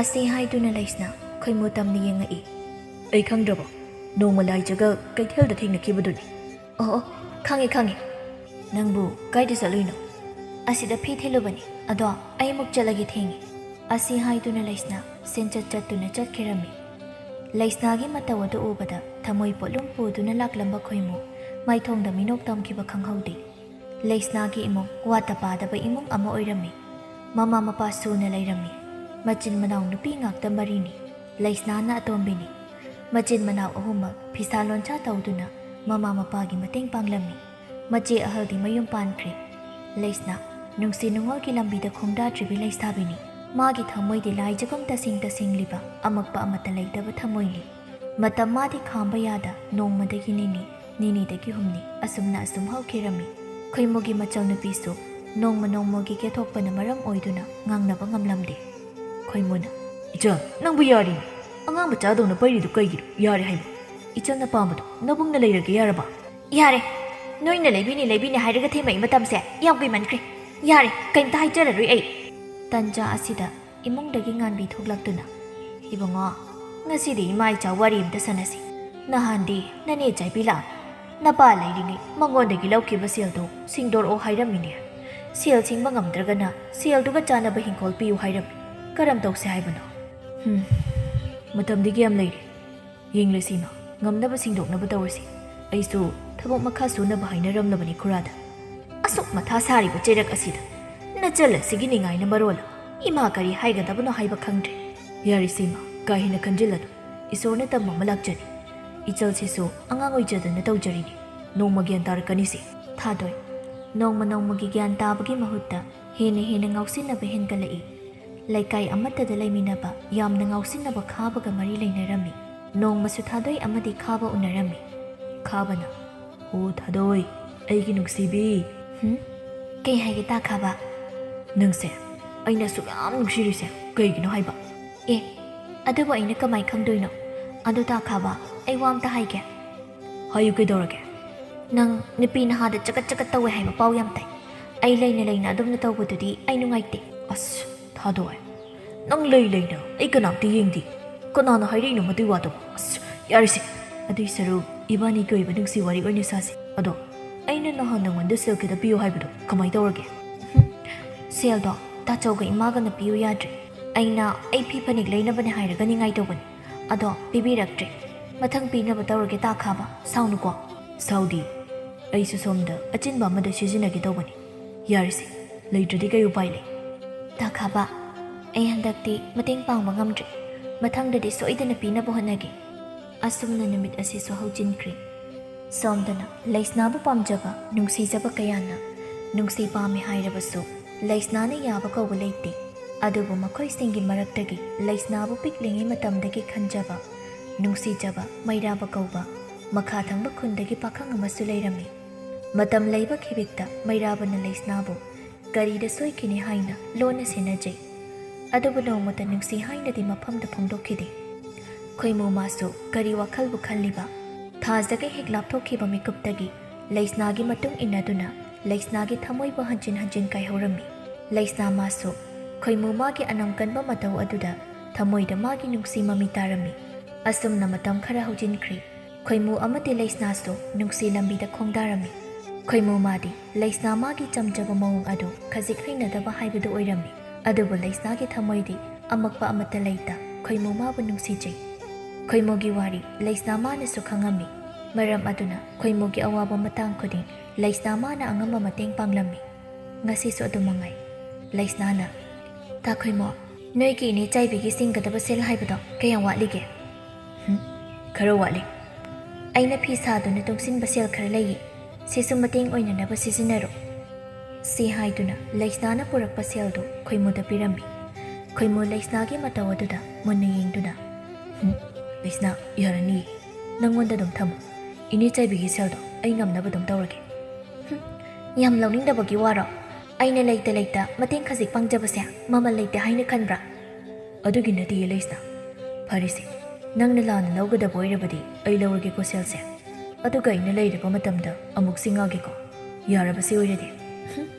ꯑꯁꯤ ꯍꯥꯏꯗꯨꯅ ꯂꯩꯁꯅꯥ ꯈꯣꯏꯃꯨ ꯇꯝꯅ ꯌꯦꯡꯉꯛꯏ꯫ "ꯑꯩ ꯈꯪꯗ꯭ꯔꯕꯣ? ꯅꯣꯡꯃ ꯂꯥꯏꯖꯒ ꯀꯩꯊꯦꯜꯗ ꯊꯦꯡꯅꯈꯤꯕꯗꯨꯅꯤ꯫" "ꯑꯣ, ꯑꯣ, ꯈꯪꯉꯦ, ꯈꯪꯉꯦ꯫ ꯅꯪꯕꯨ ꯀꯥꯏꯗ ꯆꯠꯂꯨꯏꯅꯣ?" "ꯑꯁꯤꯗ ꯐꯤ ꯊꯤꯜꯂꯨꯕꯅꯤ꯫ ꯑꯗꯣ ꯑꯩ ꯑꯃꯨꯛ ꯆꯠꯂꯒꯦ, ꯊꯦꯡꯉꯦ꯫" ꯑꯁꯤ ꯍꯥꯏꯗꯨꯅ ꯂꯩꯁꯅꯥ ꯁꯦꯟꯆꯠ ꯆꯠꯇꯨꯅ ꯆꯠꯈꯤꯔꯝꯃꯤ꯫ ꯂꯩꯁꯅꯥꯒꯤ ꯃꯇꯧ ꯑꯗꯨ ꯎꯕꯗ ꯊꯃꯣꯏ ꯄꯣꯠꯂꯨꯝ ꯄꯨꯗꯨꯅ ꯂꯥꯛꯂꯝꯕ ꯈꯣꯏꯃꯨ ꯃꯥꯏꯊꯣꯡꯗ ꯃꯤꯅꯣꯛ ꯇꯝꯈꯤꯕ ꯈꯪꯍꯧꯗꯦ꯫ ꯂꯩꯁꯅꯥꯒꯤ ꯏꯃꯨꯡ ꯋꯥꯠꯇ ꯄꯥꯗꯕ ꯏꯃꯨꯡ ꯑꯃ ꯑꯣꯏꯔꯝꯃꯤ꯫ ꯃꯃꯥ ꯃꯄꯥ ꯁꯨꯅ ꯂꯩꯔꯝꯃꯤ꯫ ꯃꯆꯤꯟ ꯃꯅꯥꯎ ꯅꯨꯄꯤ ꯉꯥꯛꯇ ꯃꯔꯤꯅꯤ꯫ ꯂꯩꯁꯅꯥꯅ ꯑꯇꯣꯝꯕꯤꯅꯤ꯫ ꯃꯆꯤꯟ ꯃꯅꯥꯎ ꯑꯍꯨꯝꯃꯛ ꯐꯤꯁꯥ ꯂꯣꯟꯁꯥ ꯇꯧꯗꯨꯅ ꯃꯃꯥ ꯃꯄꯥꯒꯤ ꯃꯇꯦꯡ ꯄꯥꯡꯂꯝꯃꯤ꯫ ꯃꯆꯦ ꯑꯍꯜꯗꯤ ꯃꯌꯨꯝ ꯄꯥꯟꯈ꯭ꯔꯦ꯫ ꯂꯩꯁꯅꯥ ꯅꯨꯡꯁꯤ ꯅꯨꯡꯉꯣꯜꯒꯤ ꯂꯝꯕꯤꯗ ꯈꯣꯡꯗꯥꯗ꯭ꯔꯤꯕꯤ ꯂꯩꯁꯥꯕꯤꯅꯤ꯫ ꯃꯥꯒꯤ ꯊꯃꯣꯏꯗꯤ ꯂꯥꯏꯖꯒꯨꯝ ꯇꯁꯦꯡ ꯇꯁꯦꯡꯂꯤꯕ, ꯑꯃꯛꯄ ꯑꯃꯠꯇ ꯂꯩꯇꯕ ꯊꯃꯣꯏꯅꯤ꯫ ꯃꯇꯝ ꯃꯥꯗꯤ ꯈꯥꯝꯕ ꯌꯥꯗ ꯅꯣꯡꯃꯗꯒꯤ ꯅꯤꯅꯤ, ꯅꯤꯅꯤꯗꯒꯤ ꯍꯨꯝꯅꯤ, ꯑꯁꯨꯝꯅ ꯑꯁꯨꯝ ꯍꯧꯈꯤꯔꯝꯃꯤ꯫ ꯈꯣꯏꯃꯨꯒꯤ ꯃꯆꯜ ꯅꯨꯄꯤꯁꯨ ꯅꯣꯡꯃ ꯅꯣꯡꯃꯒꯤ ꯀꯦꯊꯣꯛꯄꯅ ꯃꯔꯝ ꯑꯣꯏꯗꯨꯅ ꯉꯥꯡꯅꯕ ꯉꯝꯂꯝꯗꯦ꯫ ꯈꯣꯏꯃꯨꯅ, "ꯏꯆꯜ, ꯅꯪꯕꯨ ꯌꯥꯔꯤꯅꯦ꯫ ꯑꯉꯥꯡ ꯃꯆꯥꯗꯧꯅ ꯄꯩꯔꯤꯗꯨ ꯀꯩꯒꯤꯅꯣ? ꯌꯥꯔꯦ ꯍꯥꯏꯕ꯫ ꯏꯆꯜꯅ ꯄꯥꯝꯕꯗꯣ ꯅꯕꯨꯡꯅ ꯂꯩꯔꯒꯦ ꯌꯥꯔꯕ?" "ꯌꯥꯔꯦ꯫ ꯅꯣꯏꯅ ꯂꯩꯕꯤꯅꯤ, ꯂꯩꯕꯤꯅꯤ ꯍꯥꯏꯔꯒ ꯊꯦꯝꯃꯛꯏ ꯃꯇꯝꯁꯦ ꯌꯥꯝ ꯀꯨꯏꯃꯟꯈ꯭ꯔꯦ꯫ ꯌꯥꯔꯦ, ꯀꯩꯝꯇ ꯍꯥꯏꯖꯔꯔꯣꯏ ꯑꯩ꯫" ꯇꯟꯖꯥ ꯑꯁꯤꯗ ꯏꯃꯨꯡꯗꯒꯤ ꯉꯥꯟꯕꯤ ꯊꯣꯛꯂꯛꯇꯨꯅ, "ꯏꯕꯨꯡꯉꯣ, ꯉꯁꯤꯗꯤ ꯏꯃꯥ ꯏꯆꯥ ꯋꯥꯔꯤ ꯑꯝꯇ ꯁꯥꯟꯅꯁꯤ꯫ ꯅꯍꯥꯟꯗꯤ ꯅꯅꯦ ꯆꯥꯏꯕꯤ ꯂꯥꯛꯑꯝꯃꯤ꯫ ꯅꯄꯥ ꯂꯩꯔꯤꯉꯩ ꯃꯉꯣꯟꯗꯒꯤ ꯂꯧꯈꯤꯕ ꯁꯦꯜꯗꯣ ꯁꯤꯡꯗꯣꯔꯛꯑꯣ ꯍꯥꯏꯔꯝꯃꯤꯅꯦ꯫ ꯁꯦꯜ ꯁꯤꯡꯕ ꯉꯝꯗ꯭ꯔꯒꯅ ꯁꯦꯜꯗꯨꯒ ꯆꯥꯅꯕ ꯍꯤꯡꯈꯣꯜ ꯄꯤꯌꯨ ꯍꯥꯏꯔꯝꯃꯤ꯫ ꯀꯔꯝ ꯇꯧꯁꯦ ꯍꯥꯏꯕꯅꯣ?" "ꯍꯨꯝ, ꯃꯇꯝꯗꯤ ꯀꯌꯥꯝ ꯂꯩꯔꯤ? ꯌꯦꯡꯂꯁꯤ ꯏꯃꯥ, ꯉꯝꯅꯕ ꯁꯤꯡꯗꯣꯛꯅꯕ ꯇꯧꯔꯁꯤ꯫ ꯑꯩꯁꯨ ꯊꯕꯛ ꯃꯈꯥ ꯁꯨꯅꯕ ꯍꯥꯏꯅꯔꯝꯂꯕꯅꯤ ꯈꯨꯔꯥꯗ꯫" "ꯑꯁꯨꯛ ꯃꯊꯥ ꯁꯥꯔꯤꯕ ꯆꯩꯔꯛ ꯑꯁꯤꯗ ꯅꯆꯜ ꯑꯁꯤꯒꯤ ꯅꯤꯡꯉꯥꯏꯅ ꯃꯔꯣꯜ ꯑꯃ, ꯏꯃꯥ ꯀꯔꯤ ꯍꯥꯏꯒꯗꯕꯅꯣ ꯍꯥꯏꯕ ꯈꯪꯗ꯭ꯔꯦ꯫" "ꯌꯥꯔꯦꯁꯦ ꯏꯃꯥ, ꯀꯥ ꯍꯦꯟꯅ ꯈꯟꯖꯤꯜꯂꯅꯨ꯫ ꯏꯁꯣꯔꯅ ꯇꯝꯕ ꯑꯃ ꯂꯥꯛꯆꯅꯤ꯫ ꯏꯆꯜꯁꯤꯁꯨ ꯑꯉꯥꯡ ꯑꯣꯏꯖꯗꯅ ꯇꯧꯖꯔꯤꯅꯤ꯫ ꯅꯣꯡꯃ ꯒ꯭ꯌꯥꯟ ꯇꯥꯔꯛꯀꯅꯤꯁꯦ꯫" ꯊꯥꯗꯣꯏ ꯅꯣꯡꯃ ꯅꯣꯡꯃꯒꯤ ꯒ꯭ꯌꯥꯟ ꯇꯥꯕꯒꯤ ꯃꯍꯨꯠꯇ ꯍꯦꯟꯅ ꯍꯦꯟꯅ ꯉꯥꯎꯁꯤꯟꯅꯕ ꯍꯦꯟꯒꯠꯂꯛꯏ꯫ ꯂꯩꯀꯥꯏ ꯑꯃꯠꯇꯗ ꯂꯩꯃꯤꯟꯅꯕ ꯌꯥꯝꯅ ꯉꯥꯎꯁꯤꯟꯅꯕ ꯈꯥꯕꯒ ꯃꯔꯤ ꯂꯩꯅꯔꯝꯃꯤ꯫ ꯅꯣꯡꯃꯁꯨ ꯊꯥꯗꯣꯏ ꯑꯃꯗꯤ ꯈꯥꯕ ꯎꯅꯔꯝꯃꯤ꯫ ꯈꯥꯕꯅ, "ꯑꯣ ꯊꯥꯗꯣꯏ, ꯑꯩꯒꯤ ꯅꯨꯡꯁꯤꯕꯤ, ꯎꯝ? ꯀꯩ ꯍꯥꯏꯒꯦ ꯇꯥꯈꯥꯕ? ꯅꯪꯁꯦ ꯑꯩꯅ ꯑꯁꯨꯛ ꯌꯥꯝ ꯅꯨꯡꯁꯤꯔꯤꯁꯦ ꯀꯩꯒꯤꯅꯣ ꯍꯥꯏꯕ? ꯑꯦ, ꯑꯗꯨꯕꯨ ꯑꯩꯅ ꯀꯃꯥꯏ ꯈꯪꯗꯣꯏꯅꯣ? ꯑꯗꯨ ꯇꯥꯈꯥꯕ, ꯑꯩ ꯋꯥ ꯑꯝꯇ ꯍꯥꯏꯒꯦ꯫ ꯍꯥꯏꯌꯨ, ꯀꯩꯗꯧꯔꯒꯦ? ꯅꯪ ꯅꯨꯄꯤ ꯅꯍꯥꯗ ꯆꯀꯠ ꯆꯀꯠ ꯇꯧꯋꯦ ꯍꯥꯏꯕ ꯄꯥꯎ ꯌꯥꯝ ꯇꯥꯏ꯫ ꯑꯩ ꯂꯩꯅ ꯂꯩꯅ ꯑꯗꯨꯝꯅ ꯇꯧꯕꯗꯨꯗꯤ ꯑꯩ ꯅꯨꯡꯉꯥꯏꯇꯦ꯫ ꯑꯁ, ꯊꯥꯗꯣꯛꯑꯦ꯫ ꯅꯪ ꯂꯩ ꯂꯩꯅ ꯑꯩ ꯀꯅꯥꯝꯇ ꯌꯦꯡꯗꯦ꯫ ꯀꯅꯥꯅ ꯍꯥꯏꯔꯛꯏꯅꯣ ꯃꯗꯨꯏ ꯋꯥꯗꯣ? ꯑꯁ, ꯌꯥꯔꯦꯁꯦ꯫ ꯑꯗꯨꯏ ꯁꯔꯨꯛ ꯏꯕꯥꯅꯤꯒꯤ ꯑꯣꯏꯕ ꯅꯨꯡꯁꯤ ꯋꯥꯔꯤ ꯑꯣꯏꯅ ꯁꯥꯁꯦ꯫ ꯑꯗꯣ ꯑꯩꯅ ꯅꯍꯥꯟ ꯅꯉꯣꯟꯗ ꯁꯦꯜ ꯈꯤꯇ ꯄꯤꯌꯨ ꯍꯥꯏꯕꯗꯣ ꯀꯃꯥꯏ ꯇꯧꯔꯒꯦ? ꯁꯦꯜꯗꯣ ꯇꯥꯆꯧꯒ ꯏꯃꯥꯒꯅ ꯄꯤꯌꯨ ꯌꯥꯗ꯭ꯔꯦ꯫ ꯑꯩꯅ ꯑꯩ ꯐꯤ ꯐꯅꯦꯛ ꯂꯩꯅꯕꯅꯦ ꯍꯥꯏꯔꯒ ꯅꯤꯡꯉꯥꯏ ꯇꯧꯕꯅꯦ꯫ ꯑꯗꯣ ꯄꯤꯕꯤꯔꯛꯇ꯭ꯔꯦ꯫ ꯃꯊꯪ ꯄꯤꯅꯕ ꯇꯧꯔꯒꯦ ꯇꯥꯈꯥꯕ꯫ ꯁꯥꯎꯅꯨꯀꯣ꯫ ꯁꯥꯎꯗꯤ꯫ ꯑꯩꯁꯨ ꯁꯣꯝꯗ ꯑꯆꯤꯟꯕ ꯑꯃꯗ ꯁꯤꯖꯤꯟꯅꯒꯦ ꯇꯧꯕꯅꯤ꯫ ꯌꯥꯔꯦꯁꯦ, ꯂꯩꯇ꯭ꯔꯗꯤ ꯀꯩ ꯎꯄꯥꯏ ꯂꯩ? ꯇꯥꯈꯥꯕ, ꯑꯩ ꯍꯟꯗꯛꯇꯤ ꯃꯇꯦꯡ ꯄꯥꯡꯕ ꯉꯝꯗ꯭ꯔꯦ꯫ ꯃꯊꯪꯗꯗꯤ ꯁꯣꯏꯗꯅ ꯄꯤꯅꯕ ꯍꯣꯠꯅꯒꯦ꯫ ꯑꯁꯨꯝꯅ ꯅꯨꯃꯤꯠ ꯑꯁꯤꯁꯨ ꯍꯧꯖꯤꯟꯈ꯭ꯔꯦ꯫ ꯁꯣꯝꯗꯅ ꯂꯩꯁꯅꯥꯕꯨ ꯄꯥꯝꯖꯕ, ꯅꯨꯡꯁꯤꯖꯕ ꯀꯌꯥꯅ ꯅꯨꯡꯁꯤ ꯄꯥꯝꯃꯤ ꯍꯥꯏꯔꯕꯁꯨ ꯂꯩꯁꯅꯥꯅ ꯌꯥꯕ ꯀꯧꯕ ꯂꯩꯇꯦ꯫ ꯑꯗꯨꯕꯨ ꯃꯈꯣꯏꯁꯤꯡꯒꯤ ꯃꯔꯛꯇꯒꯤ ꯂꯩꯁꯅꯥꯕꯨ ꯄꯤꯛꯂꯤꯉꯩ ꯃꯇꯝꯗꯒꯤ ꯈꯟꯖꯕ, ꯅꯨꯡꯁꯤꯖꯕ ꯃꯩꯔꯥꯕ ꯀꯧꯕ ꯃꯈꯥ ꯊꯪꯕ ꯈꯨꯟꯗꯒꯤ ꯄꯥꯈꯪ ꯑꯃꯁꯨ ꯂꯩꯔꯝꯃꯤ꯫ ꯃꯇꯝ ꯂꯩꯕ ꯈꯤꯕꯤꯛꯇ ꯃꯩꯔꯥꯕꯅ ꯂꯩꯁꯅꯥꯕꯨ ꯀꯔꯤꯗ ꯁꯣꯏꯈꯤꯅꯤ ꯍꯥꯏꯅ ꯂꯣꯟꯅ ꯁꯦꯟꯅꯖꯩ꯫ ꯑꯗꯨꯕꯨ ꯅꯣꯡꯃꯇ ꯅꯨꯡꯁꯤ ꯍꯥꯏꯅꯗꯤ ꯃꯐꯝꯗ ꯐꯣꯡꯗꯣꯛꯈꯤꯗꯦ꯫ ꯈꯣꯏꯃꯨ ꯃꯥꯁꯨ ꯀꯔꯤ ꯋꯥꯈꯜꯕꯨ ꯈꯜꯂꯤꯕ? ꯊꯥꯖꯒ ꯍꯦꯛ ꯂꯥꯞꯊꯣꯛꯈꯤꯕ ꯃꯤꯀꯨꯞꯇꯒꯤ ꯂꯩꯁꯅꯥꯒꯤ ꯃꯇꯨꯡ ꯏꯟꯅꯗꯨꯅ ꯂꯩꯁꯅꯥꯒꯤ ꯊꯃꯣꯏꯕꯨ ꯍꯟꯖꯤꯟ ꯍꯟꯖꯤꯟ ꯀꯥꯏꯍꯧꯔꯝꯃꯤ꯫ ꯂꯩꯁꯅꯥ ꯃꯥꯁꯨ ꯈꯣꯏꯃꯨ ꯃꯥꯒꯤ ꯑꯅꯝ ꯀꯟꯕ ꯃꯇꯧ ꯑꯗꯨꯗ ꯊꯃꯣꯏꯗ ꯃꯥꯒꯤ ꯅꯨꯡꯁꯤ ꯃꯃꯤ ꯇꯥꯔꯝꯃꯤ꯫ ꯑꯁꯨꯝꯅ ꯃꯇꯝ ꯈꯔ ꯍꯧꯖꯤꯟꯈ꯭ꯔꯦ꯫ ꯈꯣꯏꯃꯨ ꯑꯃꯗꯤ ꯂꯩꯁꯅꯥꯁꯨ ꯅꯨꯡꯁꯤ ꯂꯝꯕꯤꯗ ꯈꯣꯡꯗꯥꯔꯝꯃꯤ꯫ ꯈꯣꯏꯃꯨ ꯃꯥꯗꯤ ꯂꯩꯁꯅꯥ ꯃꯥꯒꯤ ꯆꯝꯖꯕ ꯃꯑꯣꯡ ꯑꯗꯨ ꯈꯖꯤꯛ ꯍꯩꯅꯗꯕ ꯍꯥꯏꯕꯗꯨ ꯑꯣꯏꯔꯝꯃꯤ꯫ ꯑꯗꯨꯕꯨ ꯂꯩꯁꯅꯥꯒꯤ ꯊꯃꯣꯏꯗꯤ ꯑꯃꯛꯄ ꯑꯃꯠꯇ ꯂꯩꯇ ꯈꯣꯏꯃꯨ ꯃꯥꯕꯨ ꯅꯨꯡꯁꯤꯖꯩ꯫ ꯈꯣꯏꯃꯨꯒꯤ ꯋꯥꯔꯤ ꯂꯩꯁꯅꯥ ꯃꯥꯅꯁꯨ ꯈꯪꯉꯝꯃꯤ꯫ ꯃꯔꯝ ꯑꯗꯨꯅ ꯈꯣꯏꯃꯨꯒꯤ ꯑꯋꯥꯕ ꯃꯇꯥꯡ ꯈꯨꯗꯤꯡ ꯂꯩꯁꯅꯥ ꯃꯥꯅ ꯑꯉꯝꯕ ꯃꯇꯦꯡ ꯄꯥꯡꯂꯝꯃꯤ꯫ ꯉꯁꯤꯁꯨ ꯑꯗꯨ ꯃꯉꯥꯏ꯫ ꯂꯩꯁꯅꯥꯅ, "ꯇꯥ ꯈꯣꯏꯃꯨ, ꯅꯣꯏꯒꯤ ꯏꯅꯦ ꯆꯥꯏꯕꯤꯒꯤ ꯁꯤꯡꯒꯗꯕ ꯁꯦꯜ ꯍꯥꯏꯕꯗꯣ ꯀꯌꯥꯝ ꯋꯥꯠꯂꯤꯒꯦ?" "ꯍꯨꯝ, ꯈꯔ ꯋꯥꯠꯂꯤ꯫ ꯑꯩꯅ ꯐꯤ ꯁꯥꯗꯨꯅ ꯇꯨꯡꯁꯤꯟꯕ ꯁꯦꯜ ꯈꯔ ꯂꯩꯌꯦ꯫ ꯁꯤꯁꯨ ꯃꯇꯦꯡ ꯑꯣꯏꯅꯅꯕ ꯁꯤꯖꯤꯟꯅꯔꯣ꯫" ꯁꯤ ꯍꯥꯏꯗꯨꯅ ꯂꯩꯁꯅꯥꯅ ꯄꯨꯔꯛꯄ ꯁꯦꯜꯗꯨ ꯈꯣꯏꯃꯨꯗ ꯄꯤꯔꯝꯃꯤ꯫ ꯈꯣꯏꯃꯨ ꯂꯩꯁꯅꯥꯒꯤ ꯃꯇꯧ ꯑꯗꯨꯗ ꯃꯨꯟꯅ ꯌꯦꯡꯗꯨꯅ, "ꯍꯨꯝ, ꯂꯩꯁꯅꯥ, ꯌꯥꯔꯅꯤ꯫ ꯅꯪꯉꯣꯟꯗ ꯑꯗꯨꯝ ꯊꯝꯃꯨ꯫ ꯏꯅꯦ ꯆꯥꯏꯕꯤꯒꯤ ꯁꯦꯜꯗꯣ ꯑꯩ ꯉꯝꯅꯕ ꯑꯗꯨꯝ ꯇꯧꯔꯒꯦ꯫" "ꯍꯨꯝ, ꯌꯥꯝ ꯂꯧꯅꯤꯡꯗꯕꯒꯤ ꯋꯥꯔꯣ? ꯑꯩꯅ ꯂꯩꯇ ꯂꯩꯇ ꯃꯇꯦꯡ ꯈꯖꯤꯛ ꯄꯥꯡꯖꯕꯁꯦ ꯃꯃꯜ ꯂꯩꯇꯦ ꯍꯥꯏꯅ ꯈꯟꯕ꯭ꯔꯥ? ꯑꯗꯨꯒꯤ ꯅꯠꯇꯦ ꯂꯩꯁꯅꯥ꯫ ꯐꯔꯦꯁꯦ, ꯅꯪꯅ ꯂꯥꯟꯅ ꯂꯧꯒꯗꯕ ꯑꯣꯏꯔꯕꯗꯤ ꯑꯩ ꯂꯧꯔꯒꯦꯀꯣ ꯁꯦꯜꯁꯦ꯫ ꯑꯗꯨꯒ ꯑꯩꯅ ꯂꯩꯔꯕ ꯃꯇꯝꯗ ꯑꯃꯨꯛ ꯁꯤꯡꯉꯛꯑꯒꯦꯀꯣ꯫ ꯌꯥꯔꯕ ꯁꯤ ꯑꯣꯏꯔꯗꯤ?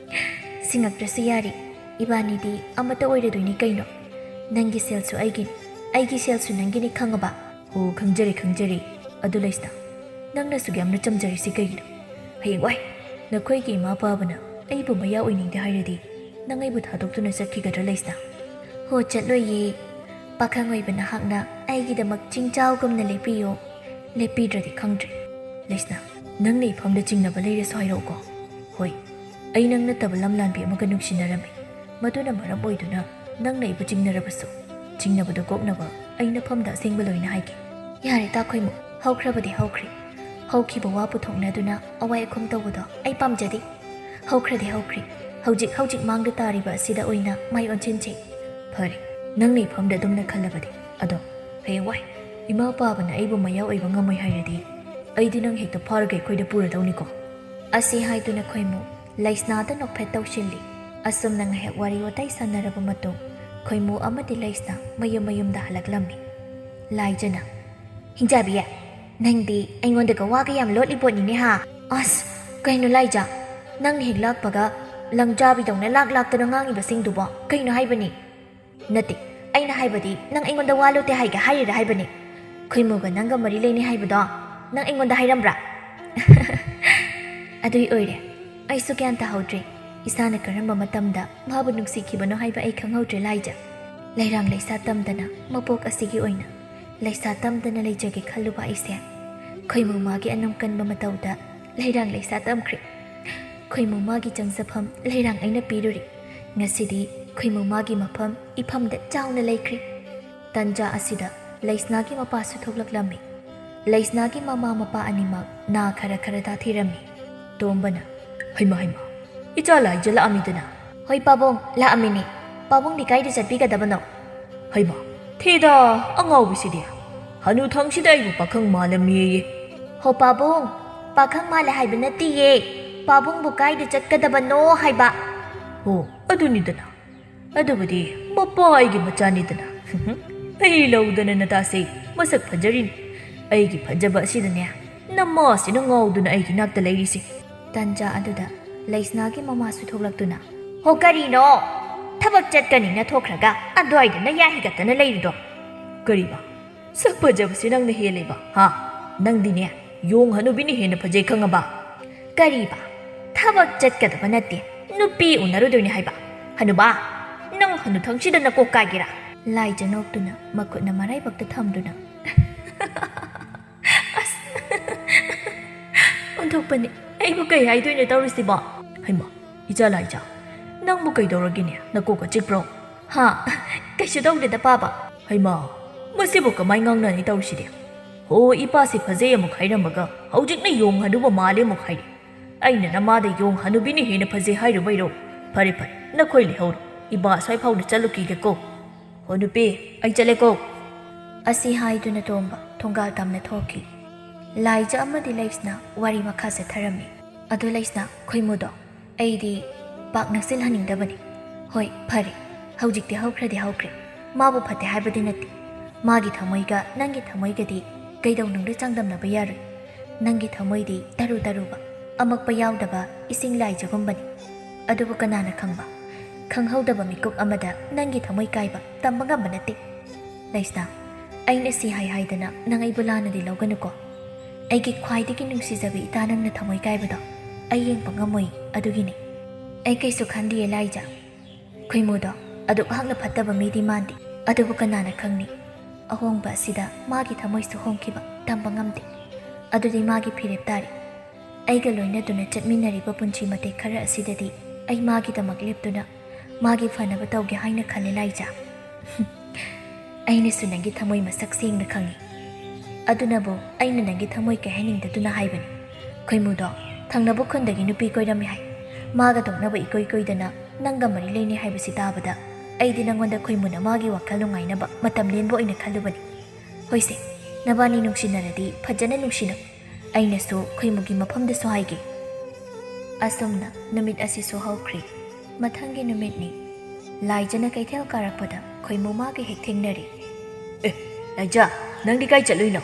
ꯁꯤꯡꯉꯛꯇ꯭ꯔꯁꯨ ꯌꯥꯔꯤ꯫ ꯏꯕꯥꯅꯤꯗꯤ ꯑꯃꯠꯇ ꯑꯣꯏꯔꯗꯣꯏꯅꯤ ꯀꯩꯅꯣ꯫ ꯅꯪꯒꯤ ꯁꯦꯜꯁꯨ ꯑꯩꯒꯤꯅꯤ, ꯑꯩꯒꯤ ꯁꯦꯜꯁꯨ ꯅꯪꯒꯤꯅꯤ, ꯈꯪꯉꯕ? ꯑꯣ, ꯈꯪꯖꯔꯦ, ꯈꯪꯖꯔꯦ꯫ ꯑꯗꯨ ꯂꯩꯁꯅꯥ, ꯅꯪꯅ ꯑꯁꯨꯛ ꯌꯥꯝꯅ ꯆꯝꯖꯔꯤꯁꯤ ꯀꯩꯒꯤꯅꯣ? ꯍꯌꯦꯡꯋꯥꯏ ꯅꯈꯣꯏꯒꯤ ꯏꯃꯥ ꯄꯥꯕꯅ ꯑꯩꯕꯨ ꯃꯌꯥ ꯑꯣꯏꯅꯤꯡꯗꯦ ꯍꯥꯏꯔꯗꯤ ꯅꯪ ꯑꯩꯕꯨ ꯊꯥꯗꯣꯛꯇꯨꯅ ꯆꯠꯈꯤꯒꯗ꯭ꯔꯥ ꯂꯩꯁꯅꯥ? ꯍꯣ, ꯆꯠꯂꯣꯏꯌꯦ꯫ ꯄꯥꯈꯪ ꯑꯣꯏꯕ ꯅꯍꯥꯛꯅ ꯑꯩꯒꯤꯗꯃꯛ ꯆꯤꯡꯖꯥꯎꯒꯨꯝꯅ ꯂꯦꯞꯄꯤꯌꯣ꯫ ꯂꯦꯞꯄꯤꯗ꯭ꯔꯗꯤ ꯈꯪꯗ꯭ꯔꯦ꯫ ꯂꯩꯁꯅꯥ, ꯅꯪꯅ ꯏꯐꯝꯗ ꯆꯤꯡꯅꯕ ꯂꯩꯔꯁꯨ ꯍꯥꯏꯔꯛꯎꯀꯣ꯫ ꯍꯣꯏ, ꯑꯩ ꯅꯪ ꯅꯠꯇꯕ ꯂꯝꯂꯥꯟꯕꯤ ꯑꯃꯒ ꯅꯨꯡꯁꯤꯅꯔꯝꯃꯤ꯫ ꯃꯗꯨꯅ ꯃꯔꯝ ꯑꯣꯏꯗꯨꯅ ꯅꯪꯅ ꯑꯩꯕꯨ ꯆꯤꯡꯅꯔꯕꯁꯨ, ꯆꯤꯡꯅꯕꯗꯨ ꯀꯣꯛꯅꯕ ꯑꯩ ꯅꯐꯝꯗ ꯑꯁꯦꯡꯕ ꯂꯣꯏꯅ ꯍꯥꯏꯒꯦ꯫ ꯌꯥꯔꯦ ꯇꯥꯈꯣꯏꯃꯨ, ꯍꯧꯈ꯭ꯔꯕꯗꯤ ꯍꯧꯈ꯭ꯔꯦ꯫ ꯍꯧꯈꯤꯕ ꯋꯥ ꯄꯨꯊꯣꯛꯅꯗꯨꯅ ꯑꯋꯥꯏ ꯑꯈꯨꯝ ꯇꯧꯕꯗꯣ ꯑꯩ ꯄꯥꯝꯖꯗꯦ꯫ ꯍꯧꯈ꯭ꯔꯗꯤ ꯍꯧꯈ꯭ꯔꯦ꯫ ꯍꯧꯖꯤꯛ ꯍꯧꯖꯤꯛ ꯃꯥꯡꯗ ꯇꯥꯔꯤꯕ ꯑꯁꯤꯗ ꯑꯣꯏꯅ ꯃꯥꯏ ꯑꯣꯟꯁꯤꯟꯁꯦ꯫ ꯐꯔꯦ, ꯅꯪꯅ ꯏꯐꯝꯗ ꯑꯗꯨꯝꯅ ꯈꯜꯂꯕꯗꯤ꯫ ꯑꯗꯣ ꯍꯌꯦꯡꯋꯥꯏ ꯏꯃꯥ ꯄꯥꯕꯅ ꯑꯩꯕꯨ ꯃꯌꯥ ꯑꯣꯏꯕ ꯉꯝꯃꯣꯏ ꯍꯥꯏꯔꯗꯤ ꯑꯩꯗꯤ ꯅꯪ ꯍꯦꯛꯇ ꯐꯥꯔꯒ ꯑꯩꯈꯣꯏꯗ ꯄꯨꯔꯗꯧꯅꯤꯀꯣ꯫ ꯑꯁꯤ ꯍꯥꯏꯗꯨꯅ ꯈꯣꯏꯃꯨ ꯂꯩꯁꯅꯥꯗ ꯅꯣꯛꯐꯦꯠ ꯇꯧꯁꯤꯜꯂꯤ꯫ ꯑꯁꯨꯝꯅ ꯉꯥꯏꯍꯥꯛ ꯋꯥꯔꯤ ꯋꯥꯇꯥꯏ ꯁꯥꯟꯅꯔꯕ ꯃꯇꯨꯡ ꯈꯣꯏꯃꯨ ꯑꯃꯗꯤ ꯂꯩꯁꯅꯥ ꯃꯌꯨꯝ ꯃꯌꯨꯝꯗ ꯍꯜꯂꯛꯂꯝꯃꯤ꯫ ꯂꯥꯏꯖꯅ, "ꯍꯤꯡꯆꯥꯕꯤ, ꯅꯪꯗꯤ ꯑꯩꯉꯣꯟꯗꯒ ꯋꯥꯒ ꯌꯥꯝ ꯂꯣꯠꯂꯤ ꯄꯣꯠꯅꯤꯅꯦ ꯍꯥ?" "ꯑꯁ, ꯀꯩꯅꯣ ꯂꯥꯏꯖ, ꯅꯪꯅ ꯍꯦꯛ ꯂꯥꯛꯄꯒ ꯂꯪꯖꯥꯕꯤꯗꯧꯅ ꯂꯥꯛ ꯂꯥꯛꯇꯅ ꯉꯥꯡꯉꯤꯕꯁꯤꯡꯗꯨꯕꯣ ꯀꯩꯅꯣ ꯍꯥꯏꯕꯅꯤ?" "ꯅꯠꯇꯦ, ꯑꯩꯅ ꯍꯥꯏꯕꯗꯤ ꯅꯪ ꯑꯩꯉꯣꯟꯗ ꯋꯥ ꯂꯣꯠꯇꯦ ꯍꯥꯏꯒꯦ ꯍꯥꯏꯔꯤꯔꯥ ꯍꯥꯏꯕꯅꯤ꯫ ꯈꯣꯏꯃꯨꯒ ꯅꯪꯒ ꯃꯔꯤ ꯂꯩꯅꯩ ꯍꯥꯏꯕꯗꯣ ꯅꯪ ꯑꯩꯉꯣꯟꯗ ꯍꯥꯏꯔꯝꯕ꯭ꯔꯥ?" ꯑꯗꯨꯏ ꯑꯣꯏꯔꯦ꯫ ꯑꯩꯁꯨ ꯒ꯭ꯌꯥꯟ ꯇꯥꯍꯧꯗ꯭ꯔꯦ꯫ ꯏꯁꯥꯅ ꯀꯔꯝꯕ ꯃꯇꯝꯗ ꯃꯥꯕꯨ ꯅꯨꯡꯁꯤꯈꯤꯕꯅꯣ ꯍꯥꯏꯕ ꯑꯩ ꯈꯪꯍꯧꯗ꯭ꯔꯦ ꯂꯥꯏꯖ꯫ ꯂꯩꯔꯥꯡ ꯂꯩꯁꯥ ꯇꯝꯗꯅ ꯃꯄꯣꯛ ꯑꯁꯤꯒꯤ ꯑꯣꯏꯅ ꯂꯩꯁꯥ ꯇꯝꯗꯅ ꯂꯩꯖꯒꯦ ꯈꯜꯂꯨꯕ ꯑꯩꯁꯦ ꯈꯣꯏꯃꯨ ꯃꯥꯒꯤ ꯑꯅꯝ ꯀꯟꯕ ꯃꯇꯧꯗ ꯂꯩꯔꯥꯡ ꯂꯩꯁꯥ ꯇꯝꯈ꯭ꯔꯦ꯫ ꯈꯣꯏꯃꯨ ꯃꯥꯒꯤ ꯆꯪꯖꯐꯝ ꯂꯩꯔꯥꯡ ꯑꯩꯅ ꯄꯤꯔꯨꯔꯦ꯫ ꯉꯁꯤꯗꯤ ꯈꯣꯏꯃꯨ ꯃꯥꯒꯤ ꯃꯐꯝ ꯏꯐꯝꯗ ꯆꯥꯎꯅ ꯂꯩꯈ꯭ꯔꯦ꯫ ꯇꯟꯖꯥ ꯑꯁꯤꯗ ꯂꯩꯁꯅꯥꯒꯤ ꯃꯄꯥꯁꯨ ꯊꯣꯛꯂꯛꯂꯝꯃꯤ꯫ ꯂꯩꯁꯅꯥꯒꯤ ꯃꯃꯥ ꯃꯄꯥ ꯑꯅꯤꯃꯛ ꯅꯥ ꯈꯔ ꯈꯔ ꯇꯥꯊꯤꯔꯝꯃꯤ꯫ ꯇꯣꯝꯕꯅ, "ꯍꯩꯃꯥ, ꯍꯩꯃꯥ, ꯏꯆꯥ ꯂꯥꯏꯖ ꯂꯥꯛꯑꯝꯃꯤꯗꯅ?" "ꯍꯣꯏ ꯄꯥꯕꯨꯡ, ꯂꯥꯛꯑꯝꯃꯤꯅꯦ꯫ ꯄꯥꯕꯨꯡꯗꯤ ꯀꯥꯏꯗ ꯆꯠꯄꯤꯒꯗꯕꯅꯣ?" "ꯍꯩꯃꯥ, ꯊꯦꯗꯥ, ꯑꯉꯥꯎꯕꯤꯁꯤꯗꯤ꯫ ꯍꯅꯨꯊꯪꯁꯤꯗ ꯑꯩꯕꯨ ꯄꯥꯈꯪ ꯃꯥꯜꯂꯝꯃꯤꯌꯦ꯫" "ꯍꯣ ꯄꯥꯕꯨꯡ, ꯄꯥꯈꯪ ꯃꯥꯜꯂꯦ ꯍꯥꯏꯕ ꯅꯠꯇꯤꯌꯦ꯫ ꯄꯥꯕꯨꯡꯕꯨ ꯀꯥꯏꯗ ꯆꯠꯀꯗꯕꯅꯣ ꯍꯥꯏꯕ꯫ ꯑꯣ, ꯑꯗꯨꯅꯤꯗꯅ꯫ ꯑꯗꯨꯕꯨꯗꯤ ꯃꯄꯥ ꯑꯩꯒꯤ ꯃꯆꯥꯅꯤꯗꯅ꯫ ꯑꯩ ꯂꯧꯗꯅ ꯅꯇꯥꯁꯦ ꯃꯁꯛ ꯐꯖꯔꯤꯅꯤ꯫ ꯑꯩꯒꯤ ꯐꯖꯕ ꯑꯁꯤꯗꯅꯦ ꯅꯃꯥꯁꯤꯅ ꯉꯥꯎꯗꯨꯅ ꯑꯩꯒꯤ ꯅꯥꯛꯇ ꯂꯩꯔꯤꯁꯦ꯫ ꯇꯟꯖꯥ ꯑꯗꯨꯗ ꯂꯩꯁꯅꯥꯒꯤ ꯃꯃꯥꯁꯨ ꯊꯣꯛꯂꯛꯇꯨꯅ, "ꯍꯣ, ꯀꯔꯤꯅꯣ? ꯊꯕꯛ ꯆꯠꯀꯅꯤꯅ ꯊꯣꯛꯈ꯭ꯔꯒ ꯑꯗ꯭ꯋꯥꯏꯗ ꯅꯌꯥ ꯍꯤꯒꯠꯇꯅ ꯂꯩꯔꯤꯗꯣ?" "ꯀꯔꯤꯕ? ꯁꯛ ꯐꯖꯕꯁꯤ ꯅꯪꯅ ꯍꯦꯜꯂꯦꯕ, ꯍꯥ? ꯅꯪꯗꯤꯅꯦ ꯌꯣꯡ ꯍꯅꯨꯕꯤꯅ ꯍꯦꯟꯅ ꯐꯖꯩ, ꯈꯪꯉꯕ?" "ꯀꯔꯤꯕ? ꯊꯕꯛ ꯆꯠꯀꯗꯕ ꯅꯠꯇꯦ, ꯅꯨꯄꯤ ꯎꯅꯔꯨꯗꯣꯏꯅꯦ ꯍꯥꯏꯕ? ꯍꯅꯨꯕꯥ, ꯅꯪ ꯍꯅꯨꯊꯪꯁꯤꯗ ꯅꯀꯣꯛ ꯀꯥꯏꯒꯦꯔꯥ?" ꯂꯥꯏꯖ ꯅꯣꯛꯇꯨꯅ ꯃꯈꯨꯠꯅ ꯃꯔꯥꯏꯕꯛꯇ ꯊꯝꯗꯨꯅ, ꯑꯁ, ꯑꯣꯟꯊꯣꯛꯄꯅꯤ꯫ ꯑꯩꯕꯨ ꯀꯩ ꯍꯥꯏꯗꯣꯏꯅꯣ ꯇꯧꯔꯤꯁꯤꯕꯣ? ꯍꯩꯃꯥ, ꯏꯆꯥ ꯂꯥꯏꯖ, ꯅꯪꯕꯨ ꯀꯩꯗꯧꯔꯒꯦꯅꯦ? ꯅꯀꯣꯛꯀ ꯆꯤꯛꯄ꯭ꯔꯣ? ꯍꯥ? ꯀꯩꯁꯨ ꯇꯧꯗꯦꯗ, ꯄꯥꯕ꯫ ꯍꯩꯃꯥ, ꯃꯁꯤꯕꯨ ꯀꯃꯥꯏ ꯉꯥꯡꯅꯅꯤ ꯇꯧꯔꯤꯁꯤꯗꯤ? ꯍꯣ, ꯏꯄꯥꯁꯤ ꯐꯖꯩ ꯑꯃꯨꯛ ꯍꯥꯏꯔꯝꯃꯒ ꯍꯧꯖꯤꯛꯅ ꯌꯣꯡ ꯍꯅꯨꯕ ꯃꯥꯜꯂꯦ ꯑꯃꯨꯛ ꯍꯥꯏꯔꯤ꯫ ꯑꯩꯅ ꯅꯃꯥꯗ ꯌꯣꯡ ꯍꯅꯨꯕꯤꯅ ꯍꯦꯟꯅ ꯐꯖꯩ ꯍꯥꯏꯔꯨꯕꯩꯔꯣ? ꯐꯔꯦ ꯐꯔꯦ, ꯅꯈꯣꯏ ꯂꯩꯍꯧꯔꯣ, ꯏꯄꯥ ꯑꯁ꯭ꯋꯥꯏ ꯐꯥꯎꯗ ꯆꯠꯂꯨꯈꯤꯒꯦꯀꯣ꯫ ꯍꯣ ꯅꯨꯄꯤ, ꯑꯩ ꯆꯠꯂꯦꯀꯣ꯫ ꯑꯁꯤ ꯍꯥꯏꯗꯨꯅ ꯇꯣꯝꯕ ꯊꯣꯡꯒꯥꯜ ꯇꯝꯅ ꯊꯣꯛꯈꯤ꯫ ꯂꯥꯏꯖ ꯑꯃꯗꯤ ꯂꯩꯁꯅ ꯋꯥꯔꯤ ꯃꯈꯥ ꯆꯠꯊꯔꯝꯃꯤ꯫ ꯑꯗꯨ ꯂꯩꯁꯅ, ꯈꯣꯏꯃꯨꯗꯣ ꯑꯩꯗꯤ ꯄꯥꯛ ꯅꯛꯁꯤꯜꯍꯟꯅꯤꯡꯗꯕꯅꯤ꯫ ꯍꯣꯏ, ꯐꯔꯦ, ꯍꯧꯖꯤꯛꯇꯤ ꯍꯧꯈ꯭ꯔꯗꯤ ꯍꯧꯈ꯭ꯔꯦ꯫ ꯃꯥꯕꯨ ꯐꯠꯇꯦ ꯍꯥꯏꯕꯗꯤ ꯅꯠꯇꯦ꯫ ꯃꯥꯒꯤ ꯊꯃꯣꯏꯒ ꯅꯪꯒꯤ ꯊꯃꯣꯏꯒꯗꯤ ꯀꯩꯗꯧꯅꯨꯡꯗ ꯆꯥꯡꯗꯝꯅꯕ ꯌꯥꯔꯣꯏ꯫ ꯅꯪꯒꯤ ꯊꯃꯣꯏꯗꯤ ꯇꯔꯨ ꯇꯔꯨꯕ, ꯑꯃꯛꯄ ꯌꯥꯎꯗꯕ ꯏꯁꯤꯡ ꯂꯥꯏꯖꯒꯨꯝꯕꯅꯤ꯫ ꯑꯗꯨꯕꯨ ꯀꯅꯥꯅ ꯈꯪꯕ? ꯈꯪꯍꯧꯗꯕ ꯃꯤꯀꯨꯞ ꯑꯃꯗ ꯅꯪꯒꯤ ꯊꯃꯣꯏ ꯀꯥꯏꯕ ꯇꯝꯕ ꯉꯝꯕ ꯅꯠꯇꯦ꯫ ꯂꯩꯁꯅꯥ, ꯑꯩꯅ ꯁꯤ ꯍꯥꯏ ꯍꯥꯏꯗꯅ ꯅꯪ ꯑꯩꯕꯨ ꯂꯥꯟꯅꯗꯤ ꯂꯧꯒꯅꯨꯀꯣ꯫ ꯑꯩꯒꯤ ꯈ꯭ꯋꯥꯏꯗꯒꯤ ꯅꯨꯡꯁꯤꯖꯕ ꯏꯇꯥ ꯅꯪꯅ ꯊꯃꯣꯏ ꯀꯥꯏꯕꯗꯣ ꯑꯩ ꯌꯦꯡꯕ ꯉꯝꯃꯣꯏ, ꯑꯗꯨꯒꯤꯅꯤ꯫ ꯑꯩ ꯀꯩꯁꯨ ꯈꯟꯗꯤꯌꯦ ꯂꯥꯏꯖ꯫ ꯈꯣꯏꯃꯨꯗꯣ ꯑꯗꯨꯛ ꯍꯥꯛꯅ ꯐꯠꯇꯕ ꯃꯤꯗꯤ ꯃꯥꯟꯗꯦ꯫ ꯑꯗꯨꯕꯨ ꯀꯅꯥꯅ ꯈꯪꯅꯤ? ꯑꯍꯣꯡꯕ ꯑꯁꯤꯗ ꯃꯥꯒꯤ ꯊꯃꯣꯏꯁꯨ ꯍꯣꯡꯈꯤꯕ ꯇꯝꯕ ꯉꯝꯗꯦ꯫ ꯑꯗꯨꯗꯤ ꯃꯥꯒꯤ ꯐꯤꯔꯦꯞ ꯇꯥꯔꯦ꯫ ꯑꯩꯒ ꯂꯣꯏꯅꯗꯨꯅ ꯆꯠꯃꯤꯟꯅꯔꯤꯕ ꯄꯨꯟꯁꯤ ꯃꯇꯦꯛ ꯈꯔ ꯑꯁꯤꯗꯗꯤ ꯑꯩ ꯃꯥꯒꯤꯗꯃꯛ ꯂꯦꯞꯇꯨꯅ ꯃꯥꯒꯤ ꯐꯅꯕ ꯇꯧꯒꯦ ꯍꯥꯏꯅ ꯈꯜꯂꯦ ꯂꯥꯏꯖ꯫ ꯑꯩꯅꯁꯨ ꯅꯪꯒꯤ ꯊꯃꯣꯏ ꯃꯁꯛ ꯁꯦꯡꯅ ꯈꯪꯏ꯫ ꯑꯗꯨꯅꯕꯨ ꯑꯩꯅ ꯅꯪꯒꯤ ꯊꯃꯣꯏ ꯀꯥꯏꯍꯟꯅꯤꯡꯗꯗꯨꯅ ꯍꯥꯏꯕꯅꯤ꯫ ꯈꯣꯏꯃꯨꯗꯣ ꯊꯪꯅꯕ ꯈꯨꯟꯗꯒꯤ ꯅꯨꯄꯤ ꯀꯣꯏꯔꯝꯃꯤ ꯍꯥꯏ꯫ ꯃꯥꯒ ꯇꯣꯛꯅꯕ ꯏꯀꯨꯏ ꯀꯨꯏꯗꯅ ꯅꯪꯒ ꯃꯔꯤ ꯂꯩꯅꯩ ꯍꯥꯏꯕꯁꯤ ꯇꯥꯕꯗ ꯑꯩꯗꯤ ꯅꯪꯉꯣꯟꯗ ꯈꯣꯏꯃꯨꯅ ꯃꯥꯒꯤ ꯋꯥꯈꯜ ꯅꯨꯡꯉꯥꯏꯅꯕ ꯃꯇꯝ ꯂꯦꯟꯕ ꯑꯣꯏꯅ ꯈꯜꯂꯨꯕꯅꯤ꯫ ꯍꯣꯏꯁꯦ, ꯅꯕꯥꯅꯤ ꯅꯨꯡꯁꯤꯅꯔꯗꯤ ꯐꯖꯅ ꯅꯨꯡꯁꯤꯅꯧ꯫ ꯑꯩꯅꯁꯨ ꯈꯣꯏꯃꯨꯒꯤ ꯃꯐꯝꯗꯁꯨ ꯍꯥꯏꯒꯦ꯫ ꯑꯁꯨꯝꯅ ꯅꯨꯃꯤꯠ ꯑꯁꯤꯁꯨ ꯍꯧꯈ꯭ꯔꯦ꯫ ꯃꯊꯪꯒꯤ ꯅꯨꯃꯤꯠꯅꯤ꯫ ꯂꯥꯏꯖꯅ ꯀꯩꯊꯦꯜ ꯀꯥꯔꯛꯄꯗ ꯈꯣꯏꯃꯨ ꯃꯥꯒ ꯍꯦꯛ ꯊꯦꯡꯅꯔꯦ꯫ "ꯑꯦ, ꯂꯥꯏꯖ, ꯅꯪꯗꯤ ꯀꯥꯏ ꯆꯠꯂꯨꯏꯅꯣ?"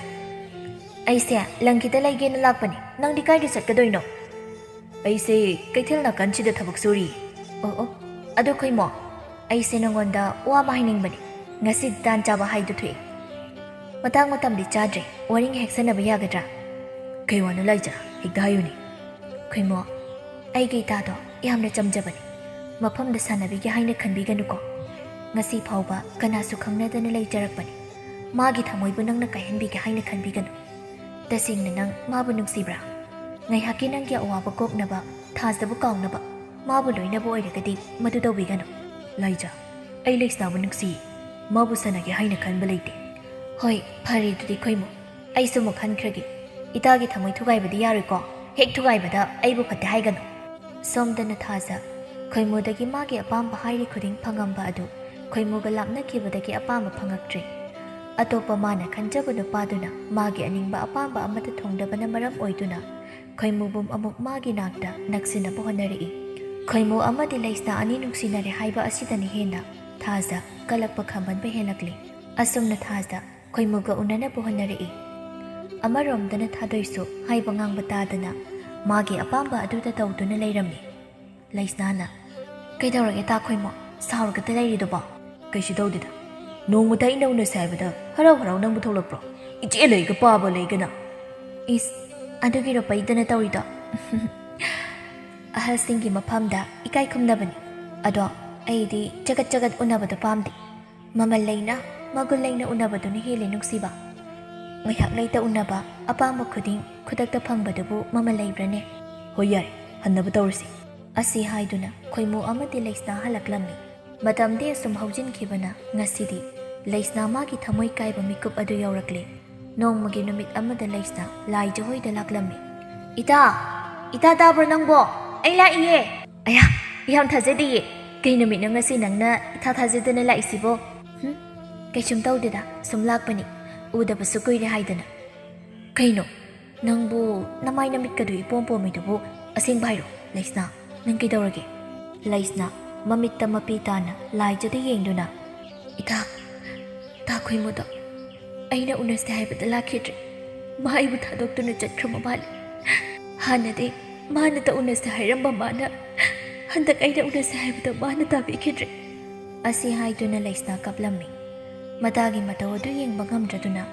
"ꯑꯩꯁꯦ ꯂꯪꯈꯤꯗ ꯂꯩꯒꯦꯅ ꯂꯥꯛꯄꯅꯦ, ꯅꯪꯗꯤ ꯀꯥꯏꯗ ꯆꯠꯀꯗꯣꯏꯅꯣ?" "ꯑꯩꯁꯦ ꯀꯩꯊꯦꯜ ꯅꯥꯀꯟꯁꯤꯗ ꯊꯕꯛ ꯁꯨꯔꯤ꯫" "ꯑꯣ ꯑꯣ, ꯑꯗꯣ ꯈꯣꯏꯃꯣ, ꯑꯩꯁꯦ ꯅꯉꯣꯟꯗ ꯋꯥ ꯑꯃ ꯍꯥꯏꯅꯤꯡꯕꯅꯦ꯫ ꯉꯁꯤꯗꯤ ꯇꯥꯟ ꯆꯥꯕ ꯍꯥꯏꯗꯨ ꯊꯣꯛꯑꯦ꯫ ꯃꯇꯥꯡ ꯃꯇꯝꯗꯤ ꯆꯥꯗ꯭ꯔꯦ, ꯋꯥꯔꯤ ꯉꯥꯏꯍꯥꯛ ꯁꯥꯟꯅꯕ ꯌꯥꯒꯗ꯭ꯔꯥ?" "ꯀꯩ ꯋꯥꯅꯣ ꯂꯥꯏꯖ? ꯍꯦꯛꯇ ꯍꯥꯏꯌꯨꯅꯦ꯫" "ꯈꯣꯏꯃꯣ, ꯑꯩꯒꯤ ꯏꯇꯥꯗꯣ ꯌꯥꯝꯅ ꯆꯝꯖꯕꯅꯤ꯫ ꯃꯐꯝꯗ ꯁꯥꯟꯅꯕꯤꯒꯦ ꯍꯥꯏꯅ ꯈꯟꯕꯤꯒꯅꯨꯀꯣ꯫ ꯉꯁꯤ ꯐꯥꯎꯕ ꯀꯅꯥꯁꯨ ꯈꯪꯅꯗꯅ ꯂꯩꯖꯔꯛꯄꯅꯤ꯫ ꯃꯥꯒꯤ ꯊꯃꯣꯏꯕꯨ ꯅꯪꯅ ꯀꯥꯏꯍꯟꯕꯤꯒꯦ ꯍꯥꯏꯅ ꯈꯟꯕꯤꯒꯅꯨ꯫ ꯇꯁꯦꯡꯅ ꯅꯪ ꯃꯥꯕꯨ ꯅꯨꯡꯁꯤꯕ꯭ꯔꯥ? ꯉꯥꯏꯍꯥꯛꯀꯤ ꯅꯪꯒꯤ ꯑꯋꯥꯕ ꯀꯣꯛꯅꯕ, ꯊꯥꯖꯕ ꯀꯥꯎꯅꯕ, ꯃꯥꯕꯨ ꯂꯣꯏꯅꯕ ꯑꯣꯏꯔꯒꯗꯤ ꯃꯗꯨ ꯇꯧꯕꯤꯒꯅꯨ꯫" "ꯂꯥꯏꯖ, ꯑꯩ ꯂꯩꯁꯅꯥꯕꯨ ꯅꯨꯡꯁꯤ꯫ ꯃꯥꯕꯨ ꯁꯥꯟꯅꯒꯦ ꯍꯥꯏꯅ ꯈꯟꯕ ꯂꯩꯇꯦ꯫" "ꯍꯣꯏ, ꯐꯔꯦ ꯑꯗꯨꯗꯤ ꯈꯣꯏꯃꯨ, ꯑꯩꯁꯨ ꯑꯃꯨꯛ ꯈꯟꯈ꯭ꯔꯒꯦ꯫ ꯏꯇꯥꯒꯤ ꯊꯃꯣꯏ ꯊꯨꯒꯥꯏꯕꯗꯤ ꯌꯥꯔꯣꯏꯀꯣ꯫ ꯍꯦꯛ ꯊꯨꯒꯥꯏꯕꯗ ꯑꯩꯕꯨ ꯐꯠꯇꯦ ꯍꯥꯏꯒꯅꯨ꯫" ꯁꯣꯝꯗꯅ ꯊꯥꯖ ꯈꯣꯏꯃꯨꯗꯒꯤ ꯃꯥꯒꯤ ꯑꯄꯥꯝꯕ ꯍꯥꯏꯔꯤ ꯈꯨꯗꯤꯡ ꯐꯪꯉꯝꯕ ꯑꯗꯨ ꯈꯣꯏꯃꯨꯒ ꯂꯥꯞꯅꯈꯤꯕꯗꯒꯤ ꯑꯄꯥꯝꯕ ꯐꯪꯉꯛꯇ꯭ꯔꯦ꯫ ꯑꯇꯣꯞꯄ ꯃꯥꯅ ꯈꯟꯖꯕ ꯅꯨꯄꯥꯗꯨꯅ ꯃꯥꯒꯤ ꯑꯅꯤꯡꯕ ꯑꯄꯥꯝꯕ ꯑꯃꯠꯇ ꯊꯨꯡꯗꯕꯅ ꯃꯔꯝ ꯑꯣꯏꯗꯨꯅ ꯈꯣꯏꯃꯨꯕꯨ ꯑꯃꯨꯛ ꯃꯥꯒꯤ ꯅꯥꯛꯇ ꯅꯛꯁꯤꯟꯅꯕ ꯍꯣꯠꯅꯔꯛꯏ꯫ ꯈꯣꯏꯃꯨ ꯑꯃꯗꯤ ꯂꯩꯁꯅꯥ ꯑꯅꯤ ꯅꯨꯡꯁꯤꯅꯔꯦ ꯍꯥꯏꯕ ꯑꯁꯤꯗꯅ ꯍꯦꯟꯅ ꯊꯥꯖ ꯀꯜꯂꯛꯄ ꯈꯝꯕꯟꯕ ꯍꯦꯜꯂꯛꯂꯤ꯫ ꯑꯁꯨꯝꯅ ꯊꯥꯖ ꯈꯣꯏꯃꯨꯒ ꯎꯅꯅꯕ ꯍꯣꯠꯅꯔꯛꯏ꯫ ꯑꯃꯔꯣꯝꯗꯅ ꯊꯥꯗꯣꯏꯁꯨ ꯍꯥꯏꯕ ꯉꯥꯡꯕ ꯇꯥꯗꯅ ꯃꯥꯒꯤ ꯑꯄꯥꯝꯕ ꯑꯗꯨꯗ ꯇꯧꯗꯨꯅ ꯂꯩꯔꯝꯃꯤ꯫ ꯂꯩꯁꯅꯥꯅ, "ꯀꯩꯗꯧꯔꯒꯦ ꯇꯥ ꯈꯣꯏꯃꯨ? ꯁꯥꯎꯔꯒꯇ ꯂꯩꯔꯤꯗꯨꯕꯣ?" "ꯀꯩꯁꯨ ꯇꯧꯗꯦꯗ꯫ ꯅꯣꯡꯃꯇ ꯑꯩꯅ ꯎꯅꯁꯦ ꯍꯥꯏꯕꯗ ꯍꯔꯥꯎ ꯍꯔꯥꯎ ꯅꯪꯕꯨ ꯊꯣꯛꯂꯛꯄ꯭ꯔꯣ? ꯏꯆꯦ ꯂꯩꯒ ꯄꯥꯕ ꯂꯩꯒꯅ?" "ꯏꯁ, ꯑꯗꯨꯒꯤꯔꯣ ꯄꯩꯗꯅ ꯇꯧꯔꯤꯗꯣ?" ꯑꯍꯜꯁꯤꯡꯒꯤ ꯃꯐꯝꯗ ꯏꯀꯥꯏ ꯈꯨꯝꯅꯕꯅꯤ꯫ ꯑꯗꯣ ꯑꯩꯗꯤ ꯆꯒꯠ ꯆꯒꯠ ꯎꯅꯕꯗꯣ ꯄꯥꯝꯗꯦ꯫ ꯃꯃꯜ ꯂꯩꯅ, ꯃꯒꯨꯟ ꯂꯩꯅ ꯎꯅꯕꯗꯨꯅ ꯍꯦꯜꯂꯦ ꯅꯨꯡꯁꯤꯕ꯫ ꯉꯥꯏꯍꯥꯛ ꯂꯩꯇ ꯎꯅꯕ, ꯑꯄꯥꯝꯕ ꯈꯨꯗꯤꯡ ꯈꯨꯗꯛꯇ ꯐꯪꯕꯗꯨꯕꯨ ꯃꯃꯜ ꯂꯩꯕ꯭ꯔꯅꯦ? "ꯍꯣꯏ, ꯌꯥꯔꯦ, ꯍꯟꯅꯕ ꯇꯧꯔꯁꯤ꯫" ꯑꯁꯤ ꯍꯥꯏꯗꯨꯅ ꯈꯣꯏꯃꯨ ꯑꯃꯗꯤ ꯂꯩꯁꯅꯥ ꯍꯜꯂꯛꯂꯝꯃꯤ꯫ ꯃꯇꯝꯗꯤ ꯑꯁꯨꯝ ꯍꯧꯖꯤꯟꯈꯤꯕꯅ ꯉꯁꯤꯗꯤ ꯂꯩꯁꯅꯥ ꯃꯥꯒꯤ ꯊꯃꯣꯏ ꯀꯥꯏꯕ ꯃꯤꯀꯨꯞ ꯑꯗꯨ ꯌꯧꯔꯛꯂꯦ꯫ ꯅꯣꯡꯃꯒꯤ ꯅꯨꯃꯤꯠ ꯑꯃꯗ ꯂꯩꯁꯅꯥ ꯂꯥꯏꯖ ꯍꯣꯏꯗ ꯂꯥꯛꯂꯝꯃꯤ꯫ "ꯏꯇꯥ! ꯏꯇꯥ, ꯇꯥꯕ꯭ꯔꯣ ꯅꯪꯕꯣ? ꯑꯩ ꯂꯥꯛꯏꯌꯦ!" "ꯑꯌꯥ, ꯌꯥꯝ ꯊꯥꯖꯗꯤꯌꯦ꯫ ꯀꯩ ꯅꯨꯃꯤꯠꯅꯣ ꯉꯁꯤ ꯅꯪꯅ ꯏꯊꯥ ꯊꯥꯖꯗꯅ ꯂꯥꯛꯏꯁꯤꯕꯣ?" "ꯍꯨꯝ, ꯀꯩꯁꯨꯝ ꯇꯧꯗꯦꯗ, ꯁꯨꯝ ꯂꯥꯛꯄꯅꯤ꯫ ꯎꯗꯕꯁꯨ ꯀꯨꯏꯔꯦ ꯍꯥꯏꯗꯅ꯫" "ꯀꯩꯅꯣ? ꯅꯪꯕꯨ ꯅꯃꯥꯏ ꯅꯃꯤꯠꯀꯗꯨ ꯏꯄꯣꯝ ꯄꯣꯝꯃꯤꯗꯨꯕꯨ ꯑꯁꯦꯡꯕ ꯍꯥꯏꯔꯣ?" ꯂꯩꯁꯅꯥ, ꯅꯪ ꯀꯩꯗꯧꯔꯒꯦ? ꯂꯩꯁꯅꯥ, ꯃꯃꯤꯠꯇ ꯃꯄꯤ ꯇꯥꯅ ꯂꯥꯏꯖꯗ ꯌꯦꯡꯗꯨꯅ, "ꯏꯇꯥ, ꯇꯥ ꯈꯣꯏꯃꯨꯗꯣ ꯑꯩꯅ ꯎꯅꯁꯦ ꯍꯥꯏꯕꯗ ꯂꯥꯛꯈꯤꯗ꯭ꯔꯦ꯫ ꯃꯥ ꯑꯩꯕꯨ ꯊꯥꯗꯣꯛꯇꯨꯅ ꯆꯠꯈ꯭ꯔ ꯃꯥꯜꯂꯦ꯫ ꯍꯥꯟꯅꯗꯤ ꯃꯥꯅꯇ ꯎꯅꯁꯦ ꯍꯥꯏꯔꯝꯕ ꯃꯥꯅ ꯍꯟꯗꯛ ꯑꯩꯅ ꯎꯅꯁꯦ ꯍꯥꯏꯕꯗ ꯃꯥꯅ ꯇꯥꯕꯤꯈꯤꯗ꯭ꯔꯦ꯫" ꯑꯁꯤ ꯍꯥꯏꯗꯨꯅ ꯂꯩꯁꯅꯥ ꯀꯞꯂꯝꯃꯤ꯫ ꯃꯇꯥꯒꯤ ꯃꯇꯧ ꯑꯗꯨ ꯌꯦꯡꯕ ꯉꯝꯗ꯭ꯔꯗꯨꯅ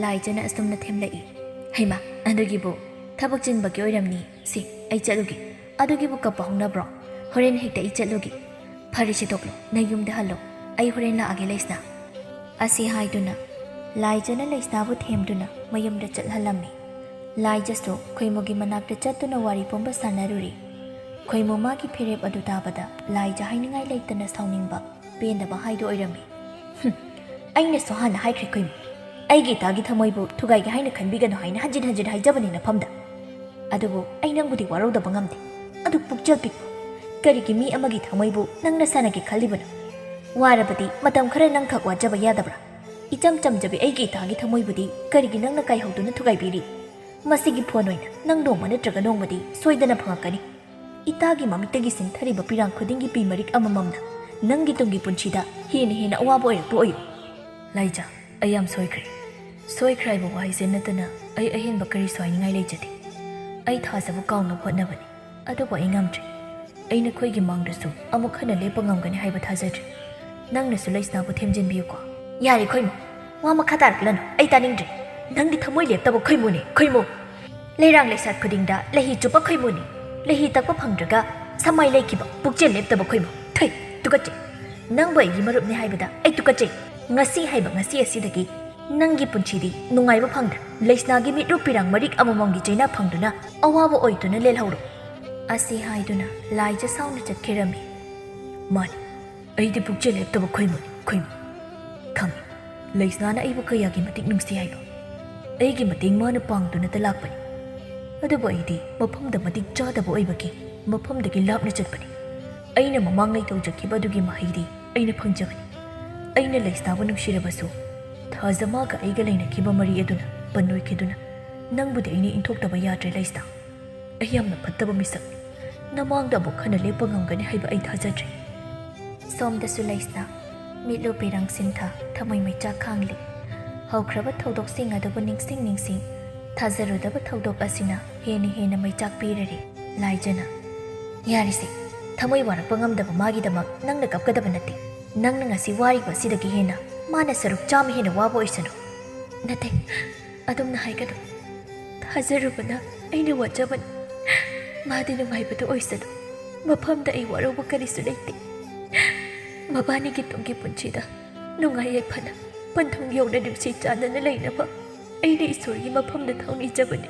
ꯂꯥꯏꯖꯅ ꯑꯁꯨꯝꯅ ꯊꯦꯝꯂꯛꯏ, "ꯍꯩꯃꯥ, ꯑꯗꯨꯒꯤꯕꯨ ꯊꯕꯛ ꯆꯤꯟꯕꯒꯤ ꯑꯣꯏꯔꯝꯅꯤ꯫ ꯁꯤ, ꯑꯩ ꯆꯠꯂꯨꯒꯦ꯫ ꯑꯗꯨꯒꯤꯕꯨ ꯀꯞꯄ ꯍꯧꯅꯕ꯭ꯔꯣ? ꯍꯣꯔꯦꯟ ꯍꯦꯛꯇ ꯑꯩ ꯆꯠꯂꯨꯒꯦ꯫" "ꯐꯔꯦꯁꯦ, ꯇꯣꯛꯂꯣ, ꯅꯌꯨꯝꯗ ꯍꯜꯂꯣ꯫ ꯑꯩ ꯍꯣꯔꯦꯟ ꯂꯥꯛꯑꯒꯦ, ꯂꯩꯁꯅꯥ꯫" ꯑꯁꯤ ꯍꯥꯏꯗꯨꯅ ꯂꯥꯏꯖꯅ ꯂꯩꯁꯅꯥꯕꯨ ꯊꯦꯝꯗꯨꯅ ꯃꯌꯨꯝꯗ ꯆꯠꯍꯜꯂꯝꯃꯤ꯫ ꯂꯥꯏꯖꯁꯨ ꯈꯣꯏꯃꯨꯒꯤ ꯃꯅꯥꯛꯇ ꯆꯠꯇꯨꯅ ꯋꯥꯔꯤ ꯄꯨꯝꯕ ꯁꯥꯟꯅꯔꯨꯔꯤ꯫ ꯈꯣꯏꯃꯨ ꯃꯥꯒꯤ ꯐꯤꯔꯦꯞ ꯑꯗꯨ ꯇꯥꯕꯗ ꯂꯥꯏꯖ ꯍꯥꯏꯅꯤꯡꯉꯥꯏ ꯂꯩꯇꯅ ꯁꯥꯎꯅꯤꯡꯕ, ꯄꯦꯟꯗꯕ ꯍꯥꯏꯗꯨ ꯑꯣꯏꯔꯝꯃꯤ꯫ "ꯍꯨꯝ, ꯑꯩꯅꯁꯨ ꯍꯥꯟꯅ ꯍꯥꯏꯈ꯭ꯔꯦ ꯈꯣꯏꯃꯨ, ꯑꯩꯒꯤ ꯏꯇꯥꯒꯤ ꯊꯃꯣꯏꯕꯨ ꯊꯨꯒꯥꯏꯒꯦ ꯍꯥꯏꯅ ꯈꯟꯕꯤꯒꯅꯨ ꯍꯥꯏꯅ ꯍꯟꯖꯤꯟ ꯍꯟꯖꯤꯟ ꯍꯥꯏꯖꯕꯅꯤ ꯅꯐꯝꯗ꯫ ꯑꯗꯨꯕꯨ ꯑꯩ ꯅꯪꯕꯨꯗꯤ ꯋꯥꯔꯧꯗꯕ ꯉꯝꯗꯦ꯫ ꯑꯗꯨ ꯄꯨꯛꯆꯦꯜ ꯄꯤꯛꯄ, ꯀꯔꯤꯒꯤ ꯃꯤ ꯑꯃꯒꯤ ꯊꯃꯣꯏꯕꯨ ꯅꯪꯅ ꯁꯥꯟꯅꯒꯦ ꯈꯜꯂꯤꯕꯅꯣ? ꯋꯥꯔꯕꯗꯤ ꯃꯇꯝ ꯈꯔ ꯅꯪꯈꯛ ꯋꯥꯖꯕ ꯌꯥꯗꯕ꯭ꯔꯥ? ꯏꯆꯝ ꯆꯝꯖꯕꯤ ꯑꯩꯒꯤ ꯏꯇꯥꯒꯤ ꯊꯃꯣꯏꯕꯨꯗꯤ ꯀꯔꯤꯒꯤ ꯅꯪꯅ ꯀꯥꯏꯍꯧꯗꯨꯅ ꯊꯨꯒꯥꯏꯕꯤꯔꯤ? ꯃꯁꯤꯒꯤ ꯐꯣꯟ ꯑꯣꯏꯅ ꯅꯪ ꯅꯣꯡꯃ ꯅꯠꯇ꯭ꯔꯒ ꯅꯣꯡꯃꯗꯤ ꯁꯣꯏꯗꯅ ꯐꯪꯉꯛꯀꯅꯤ꯫ ꯏꯇꯥꯒꯤ ꯃꯃꯤꯠꯇꯒꯤ ꯁꯤꯟꯊꯔꯤꯕ ꯄꯤꯔꯥꯡ ꯈꯨꯗꯤꯡꯒꯤ ꯄꯤ ꯃꯔꯤꯛ ꯑꯃꯃꯝꯅ ꯅꯪꯒꯤ ꯇꯨꯡꯒꯤ ꯄꯨꯟꯁꯤꯗ ꯍꯦꯟꯅ ꯍꯦꯟꯅ ꯑꯋꯥꯕ ꯑꯣꯏꯔꯛꯄ ꯑꯣꯏꯌꯨ꯫" "ꯂꯥꯏꯖ, ꯑꯩ ꯌꯥꯝ ꯁꯣꯏꯈ꯭ꯔꯦ꯫ ꯁꯣꯏꯈ꯭ꯔꯦ ꯍꯥꯏꯕ ꯋꯥꯍꯩꯁꯦ ꯅꯠꯇꯅ ꯑꯩ ꯑꯍꯦꯟꯕ ꯀꯔꯤꯁꯨ ꯍꯥꯏꯅꯤꯡꯉꯥꯏ ꯂꯩꯖꯗꯦ꯫ ꯑꯩ ꯊꯥꯖꯕ ꯀꯥꯎꯅꯕ ꯍꯣꯠꯅꯕꯅꯤ, ꯑꯗꯨꯕꯨ ꯑꯩ ꯉꯝꯗ꯭ꯔꯦ꯫ ꯑꯩ ꯅꯈꯣꯏꯒꯤ ꯃꯥꯡꯗꯁꯨ ꯑꯃꯨꯛ ꯍꯟꯅ ꯂꯦꯞꯄ ꯉꯝꯒꯅꯤ ꯍꯥꯏꯕ ꯊꯥꯖꯗ꯭ꯔꯦ꯫ ꯅꯪꯅꯁꯨ ꯂꯩꯁꯅꯥꯕꯨ ꯊꯦꯝꯖꯤꯟꯕꯤꯌꯨꯀꯣ꯫" "ꯌꯥꯔꯦ ꯈꯣꯏꯃꯨ, ꯋꯥ ꯃꯈꯥ ꯇꯥꯔꯛꯂꯅꯨ, ꯑꯩ ꯇꯥꯅꯤꯡꯗ꯭ꯔꯦ꯫ ꯅꯪꯗꯤ ꯊꯃꯣꯏ ꯂꯦꯞꯇꯕ ꯈꯣꯏꯃꯨꯅꯦ, ꯈꯣꯏꯃꯨ꯫ ꯂꯩꯔꯥꯡ ꯂꯩꯁꯥꯠ ꯈꯨꯗꯤꯡꯗ ꯂꯩꯍꯤ ꯆꯨꯞꯄ ꯈꯣꯏꯃꯨꯅꯤ꯫ ꯂꯩꯍꯤ ꯇꯛꯄ ꯐꯪꯗ꯭ꯔꯒ ꯁꯃꯥꯏ ꯂꯩꯈꯤꯕ ꯄꯨꯛꯆꯦꯜ ꯂꯦꯞꯇꯕ ꯈꯣꯏꯃꯨ꯫ ꯊꯩ, ꯇꯨꯀꯠꯆꯩ꯫ ꯅꯪꯕꯨ ꯑꯩꯒꯤ ꯃꯔꯨꯞꯅꯤ ꯍꯥꯏꯕꯗ ꯑꯩ ꯇꯨꯀꯠꯆꯩ꯫ ꯉꯁꯤ ꯍꯥꯏꯕ ꯉꯁꯤ ꯑꯁꯤꯗꯒꯤ ꯅꯪꯒꯤ ꯄꯨꯟꯁꯤꯗꯤ ꯅꯨꯡꯉꯥꯏꯕ ꯐꯪꯗ꯭ꯔꯦ꯫ ꯂꯩꯁꯅꯥꯒꯤ ꯃꯤꯠꯔꯨ ꯄꯤꯔꯥꯡ ꯃꯔꯤꯛ ꯑꯃꯃꯝꯒꯤ ꯆꯩꯅꯥ ꯐꯪꯗꯨꯅ ꯑꯋꯥꯕ ꯑꯣꯏꯗꯨꯅ ꯂꯦꯜꯍꯧꯔꯣ꯫" ꯑꯁꯤ ꯍꯥꯏꯗꯨꯅ ꯂꯥꯏꯖ ꯁꯥꯎꯅ ꯆꯠꯈꯤꯔꯝꯃꯤ꯫ "ꯃꯥꯅꯤ, ꯑꯩꯗꯤ ꯄꯨꯛꯆꯦꯜ ꯂꯦꯞꯇꯕ ꯈꯣꯏꯃꯨꯅꯤ, ꯈꯣꯏꯃꯨ꯫ ꯈꯪꯉꯤ, ꯂꯩꯁꯅꯥꯅ ꯑꯩꯕꯨ ꯀꯌꯥꯒꯤ ꯃꯇꯤꯛ ꯅꯨꯡꯁꯤ ꯍꯥꯏꯕ꯫ ꯑꯩꯒꯤ ꯃꯇꯦꯡ ꯃꯥꯅ ꯄꯥꯡꯗꯨꯅꯇ ꯂꯥꯛꯄꯅꯤ꯫ ꯑꯗꯨꯕꯨ ꯑꯩꯗꯤ ꯃꯐꯝꯗ ꯃꯇꯤꯛ ꯆꯥꯗꯕ ꯑꯣꯏꯕꯒꯤ ꯃꯐꯝꯗꯒꯤ ꯂꯥꯞꯅ ꯆꯠꯄꯅꯤ꯫ ꯑꯩꯅ ꯃꯃꯥꯡꯉꯩ ꯇꯧꯖꯈꯤꯕ ꯑꯗꯨꯒꯤ ꯃꯍꯩꯗꯤ ꯑꯩꯅ ꯐꯪꯖꯕꯅꯤ꯫ ꯑꯩꯅ ꯂꯩꯁꯅꯥꯕꯨ ꯅꯨꯡꯁꯤꯔꯕꯁꯨ, ꯊꯥꯖ ꯃꯥꯒ ꯑꯩꯒ ꯂꯩꯅꯈꯤꯕ ꯃꯔꯤ ꯑꯗꯨꯅ ꯄꯟ ꯑꯣꯏꯈꯤꯗꯨꯅ ꯅꯪꯕꯨꯗꯤ ꯑꯩꯅ ꯏꯟꯊꯣꯛꯇꯕ ꯌꯥꯗ꯭ꯔꯦ, ꯂꯩꯁꯅꯥ꯫ ꯑꯩ ꯌꯥꯝꯅ ꯐꯠꯇꯕ ꯃꯤꯁꯛꯅꯤ꯫ ꯅꯃꯥꯡꯗ ꯑꯃꯨꯛ ꯍꯟꯅ ꯂꯦꯞꯄ ꯉꯝꯒꯅꯤ ꯍꯥꯏꯕ ꯑꯩ ꯊꯥꯖꯗ꯭ꯔꯤ꯫ ꯁꯣꯝꯗꯁꯨ ꯂꯩꯁꯅꯥ ꯃꯤꯠꯂꯨ ꯄꯤꯔꯪ ꯁꯤꯟꯊ ꯊꯃꯣꯏ ꯃꯩꯆꯥꯛ ꯈꯥꯡꯂꯤ꯫ ꯍꯧꯈ꯭ꯔꯕ ꯊꯧꯗꯣꯛꯁꯤꯡ ꯑꯗꯨꯕꯨ ꯅꯤꯡꯁꯤꯡ ꯅꯤꯡꯁꯤꯡ ꯊꯥꯖꯔꯨꯗꯕ ꯊꯧꯗꯣꯛ ꯑꯁꯤꯅ ꯍꯦꯟꯅ ꯍꯦꯟꯅ ꯃꯩꯆꯥꯛ ꯄꯤꯔꯔꯤ꯫ ꯂꯥꯏꯖꯅ, "ꯌꯥꯔꯤꯁꯦ, ꯊꯃꯣꯏ ꯋꯥꯔꯛꯄ ꯉꯝꯗꯕ ꯃꯥꯒꯤꯗꯃꯛ ꯅꯪꯅ ꯀꯞꯀꯗꯕ ꯅꯠꯇꯦ꯫ ꯅꯪꯅ ꯉꯁꯤ ꯋꯥꯔꯤꯕ ꯑꯁꯤꯗꯒꯤ ꯍꯦꯟꯅ ꯃꯥꯅ ꯁꯔꯨꯛ ꯆꯥꯝꯃ ꯍꯦꯟꯅ ꯋꯥꯕ ꯑꯣꯏꯁꯅꯨ꯫" "ꯅꯠꯇꯦ, ꯑꯗꯨꯝꯅ ꯍꯥꯏꯒꯅꯨ꯫ ꯊꯥꯖꯔꯨꯕꯅ ꯑꯩꯅ ꯋꯥꯖꯕꯅꯤ꯫ ꯃꯥꯗꯤ ꯅꯨꯡꯉꯥꯏꯕꯗ ꯑꯣꯏꯁꯅꯨ꯫ ꯃꯐꯝꯗ ꯑꯩ ꯋꯥꯔꯧꯕ ꯀꯔꯤꯁꯨ ꯂꯩꯇꯦ꯫ ꯃꯕꯥꯅꯤꯒꯤ ꯇꯨꯡꯒꯤ ꯄꯨꯟꯁꯤꯗ ꯅꯨꯡꯉꯥꯏ ꯌꯥꯏꯐꯅ ꯄꯟꯊꯨꯡ ꯌꯧꯅ ꯅꯨꯡꯁꯤ ꯆꯥꯟꯅꯅ ꯂꯩꯅꯕ ꯑꯩꯅ ꯏꯁꯣꯔꯒꯤ ꯃꯐꯝꯗ ꯊꯧꯅꯤꯖꯕꯅꯤ꯫"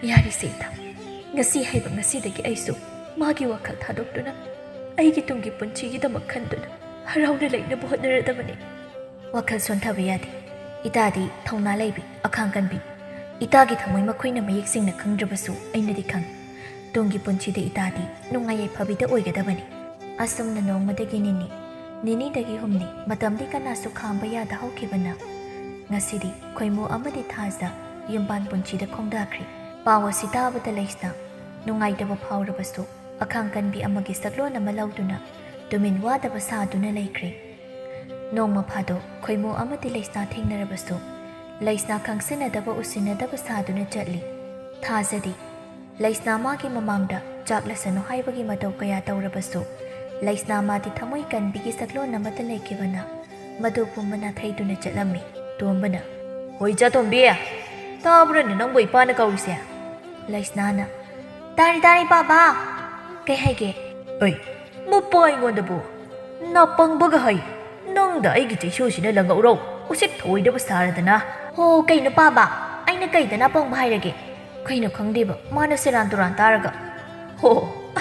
"ꯌꯥꯔꯤꯁꯦ ꯏꯇꯥ, ꯉꯁꯤ ꯍꯥꯏꯕ ꯉꯁꯤꯗꯒꯤ ꯑꯩꯁꯨ ꯃꯥꯒꯤ ꯋꯥꯈꯜ ꯊꯥꯗꯣꯛꯇꯨꯅ ꯑꯩꯒꯤ ꯇꯨꯡꯒꯤ ꯄꯨꯟꯁꯤꯒꯤꯗꯃꯛ ꯈꯟꯗꯨꯅ ꯍꯔꯥꯎꯅ ꯂꯩꯅꯕ ꯍꯣꯠꯅꯔꯗꯕꯅꯤ꯫" "ꯋꯥꯈꯜ ꯁꯣꯟꯊꯕ ꯌꯥꯗꯦ꯫ ꯏꯇꯥꯗꯤ ꯊꯧꯅꯥ ꯂꯩꯕꯤ, ꯑꯈꯥꯡ ꯀꯟꯕꯤ꯫ ꯏꯇꯥꯒꯤ ꯊꯃꯣꯏ ꯃꯈꯣꯏꯅ ꯃꯌꯦꯛ ꯁꯦꯡꯅ ꯈꯪꯗ꯭ꯔꯕꯁꯨ ꯑꯩꯅꯗꯤ ꯈꯪꯏ꯫ ꯇꯨꯡꯒꯤ ꯄꯨꯟꯁꯤꯗ ꯏꯇꯥꯗꯤ ꯅꯨꯡꯉꯥꯏ ꯌꯥꯏꯐꯕꯤꯗ ꯑꯣꯏꯒꯗꯕꯅꯤ꯫" ꯑꯁꯨꯝꯅ ꯅꯣꯡꯃꯗꯒꯤ ꯅꯤꯅꯤ, ꯅꯤꯅꯤꯗꯒꯤ ꯍꯨꯝꯅꯤ, ꯃꯇꯝꯗꯤ ꯀꯅꯥꯁꯨ ꯈꯥꯝꯕ ꯌꯥꯗ ꯍꯧꯈꯤꯕꯅ ꯉꯁꯤꯗꯤ ꯈꯣꯏꯃꯨ ꯑꯃꯗꯤ ꯊꯥꯖ ꯌꯨꯝꯕꯥꯟ ꯄꯨꯟꯁꯤꯗ ꯈꯣꯡꯗꯥꯈ꯭ꯔꯦ꯫ ꯄꯥꯎ ꯑꯁꯤ ꯇꯥꯕꯗ ꯂꯩꯁꯅꯥ ꯅꯨꯡꯉꯥꯏꯇꯕ ꯐꯥꯎꯔꯕꯁꯨ ꯑꯈꯥꯡ ꯀꯟꯕꯤ ꯑꯃꯒꯤ ꯁꯛꯂꯣꯟ ꯑꯃ ꯂꯧꯗꯨꯅ ꯇꯨꯃꯤꯟ ꯋꯥꯗꯕ ꯁꯥꯗꯨꯅ ꯂꯩꯈ꯭ꯔꯦ꯫ ꯅꯣꯡꯃ ꯐꯥꯗꯣꯛ ꯈꯣꯏꯃꯨ ꯑꯃꯗꯤ ꯂꯩꯁꯅꯥ ꯊꯦꯡꯅꯔꯕꯁꯨ ꯂꯩꯁꯅꯥ ꯈꯪꯁꯤꯟꯅꯗꯕ ꯎꯁꯤꯟꯅꯗꯕ ꯁꯥꯗꯨꯅ ꯆꯠꯂꯤ꯫ ꯊꯥꯖꯗꯤ ꯂꯩꯁꯅꯥ ꯃꯥꯒꯤ ꯃꯃꯥꯡꯗ ꯆꯥꯛꯂꯁꯅꯨ ꯍꯥꯏꯕꯒꯤ ꯃꯇꯧ ꯀꯌꯥ ꯇꯧꯔꯕꯁꯨ ꯂꯩꯁꯅꯥ ꯃꯥꯗꯤ ꯊꯃꯣꯏ ꯀꯟꯕꯤꯒꯤ ꯁꯛꯂꯣꯟ ꯑꯃꯠꯇ ꯂꯩꯈꯤꯕꯅ ꯃꯗꯨ ꯄꯨꯝꯕ ꯅꯥꯊꯩꯗꯨꯅ ꯆꯠꯂꯝꯃꯤ꯫ ꯇꯣꯝꯕꯅ, "ꯍꯣꯏ ꯏꯆꯥ ꯇꯣꯝꯕꯤ, ꯇꯥꯕ꯭ꯔꯅꯦ ꯅꯪꯕꯨ ꯏꯄꯥꯅ ꯀꯧꯔꯤꯁꯦ?" ꯂꯩꯁꯅꯥꯅ, "ꯇꯥꯔꯦ, ꯇꯥꯔꯦ, ꯄꯥꯕꯥ꯫ ꯀꯩ ꯍꯥꯏꯒꯦ?" "ꯑꯩ, ꯃꯄꯥ ꯑꯩꯉꯣꯟꯗꯕꯨ ꯅꯥꯄꯪꯕꯒ ꯍꯥꯏ꯫ ꯅꯪꯗ ꯑꯩꯒꯤ ꯆꯩꯁꯨꯁꯤꯅ ꯂꯪꯉꯛꯎꯔꯣ? ꯎꯁꯤꯠ ꯊꯑꯣꯏꯗꯕ ꯁꯥꯔꯗꯅ꯫" "ꯍꯣ, ꯀꯩꯅꯣ ꯄꯥꯕꯥ? ꯑꯩꯅ ꯀꯩꯗ ꯅꯥꯄꯪꯕ ꯍꯥꯏꯔꯒꯦ?" "ꯀꯩꯅꯣ ꯈꯪꯗꯦꯕ, ꯃꯥꯅ ꯁꯦꯔꯥꯟ ꯇꯨꯔꯥꯟ ꯇꯥꯔꯒ꯫" "ꯍꯣ,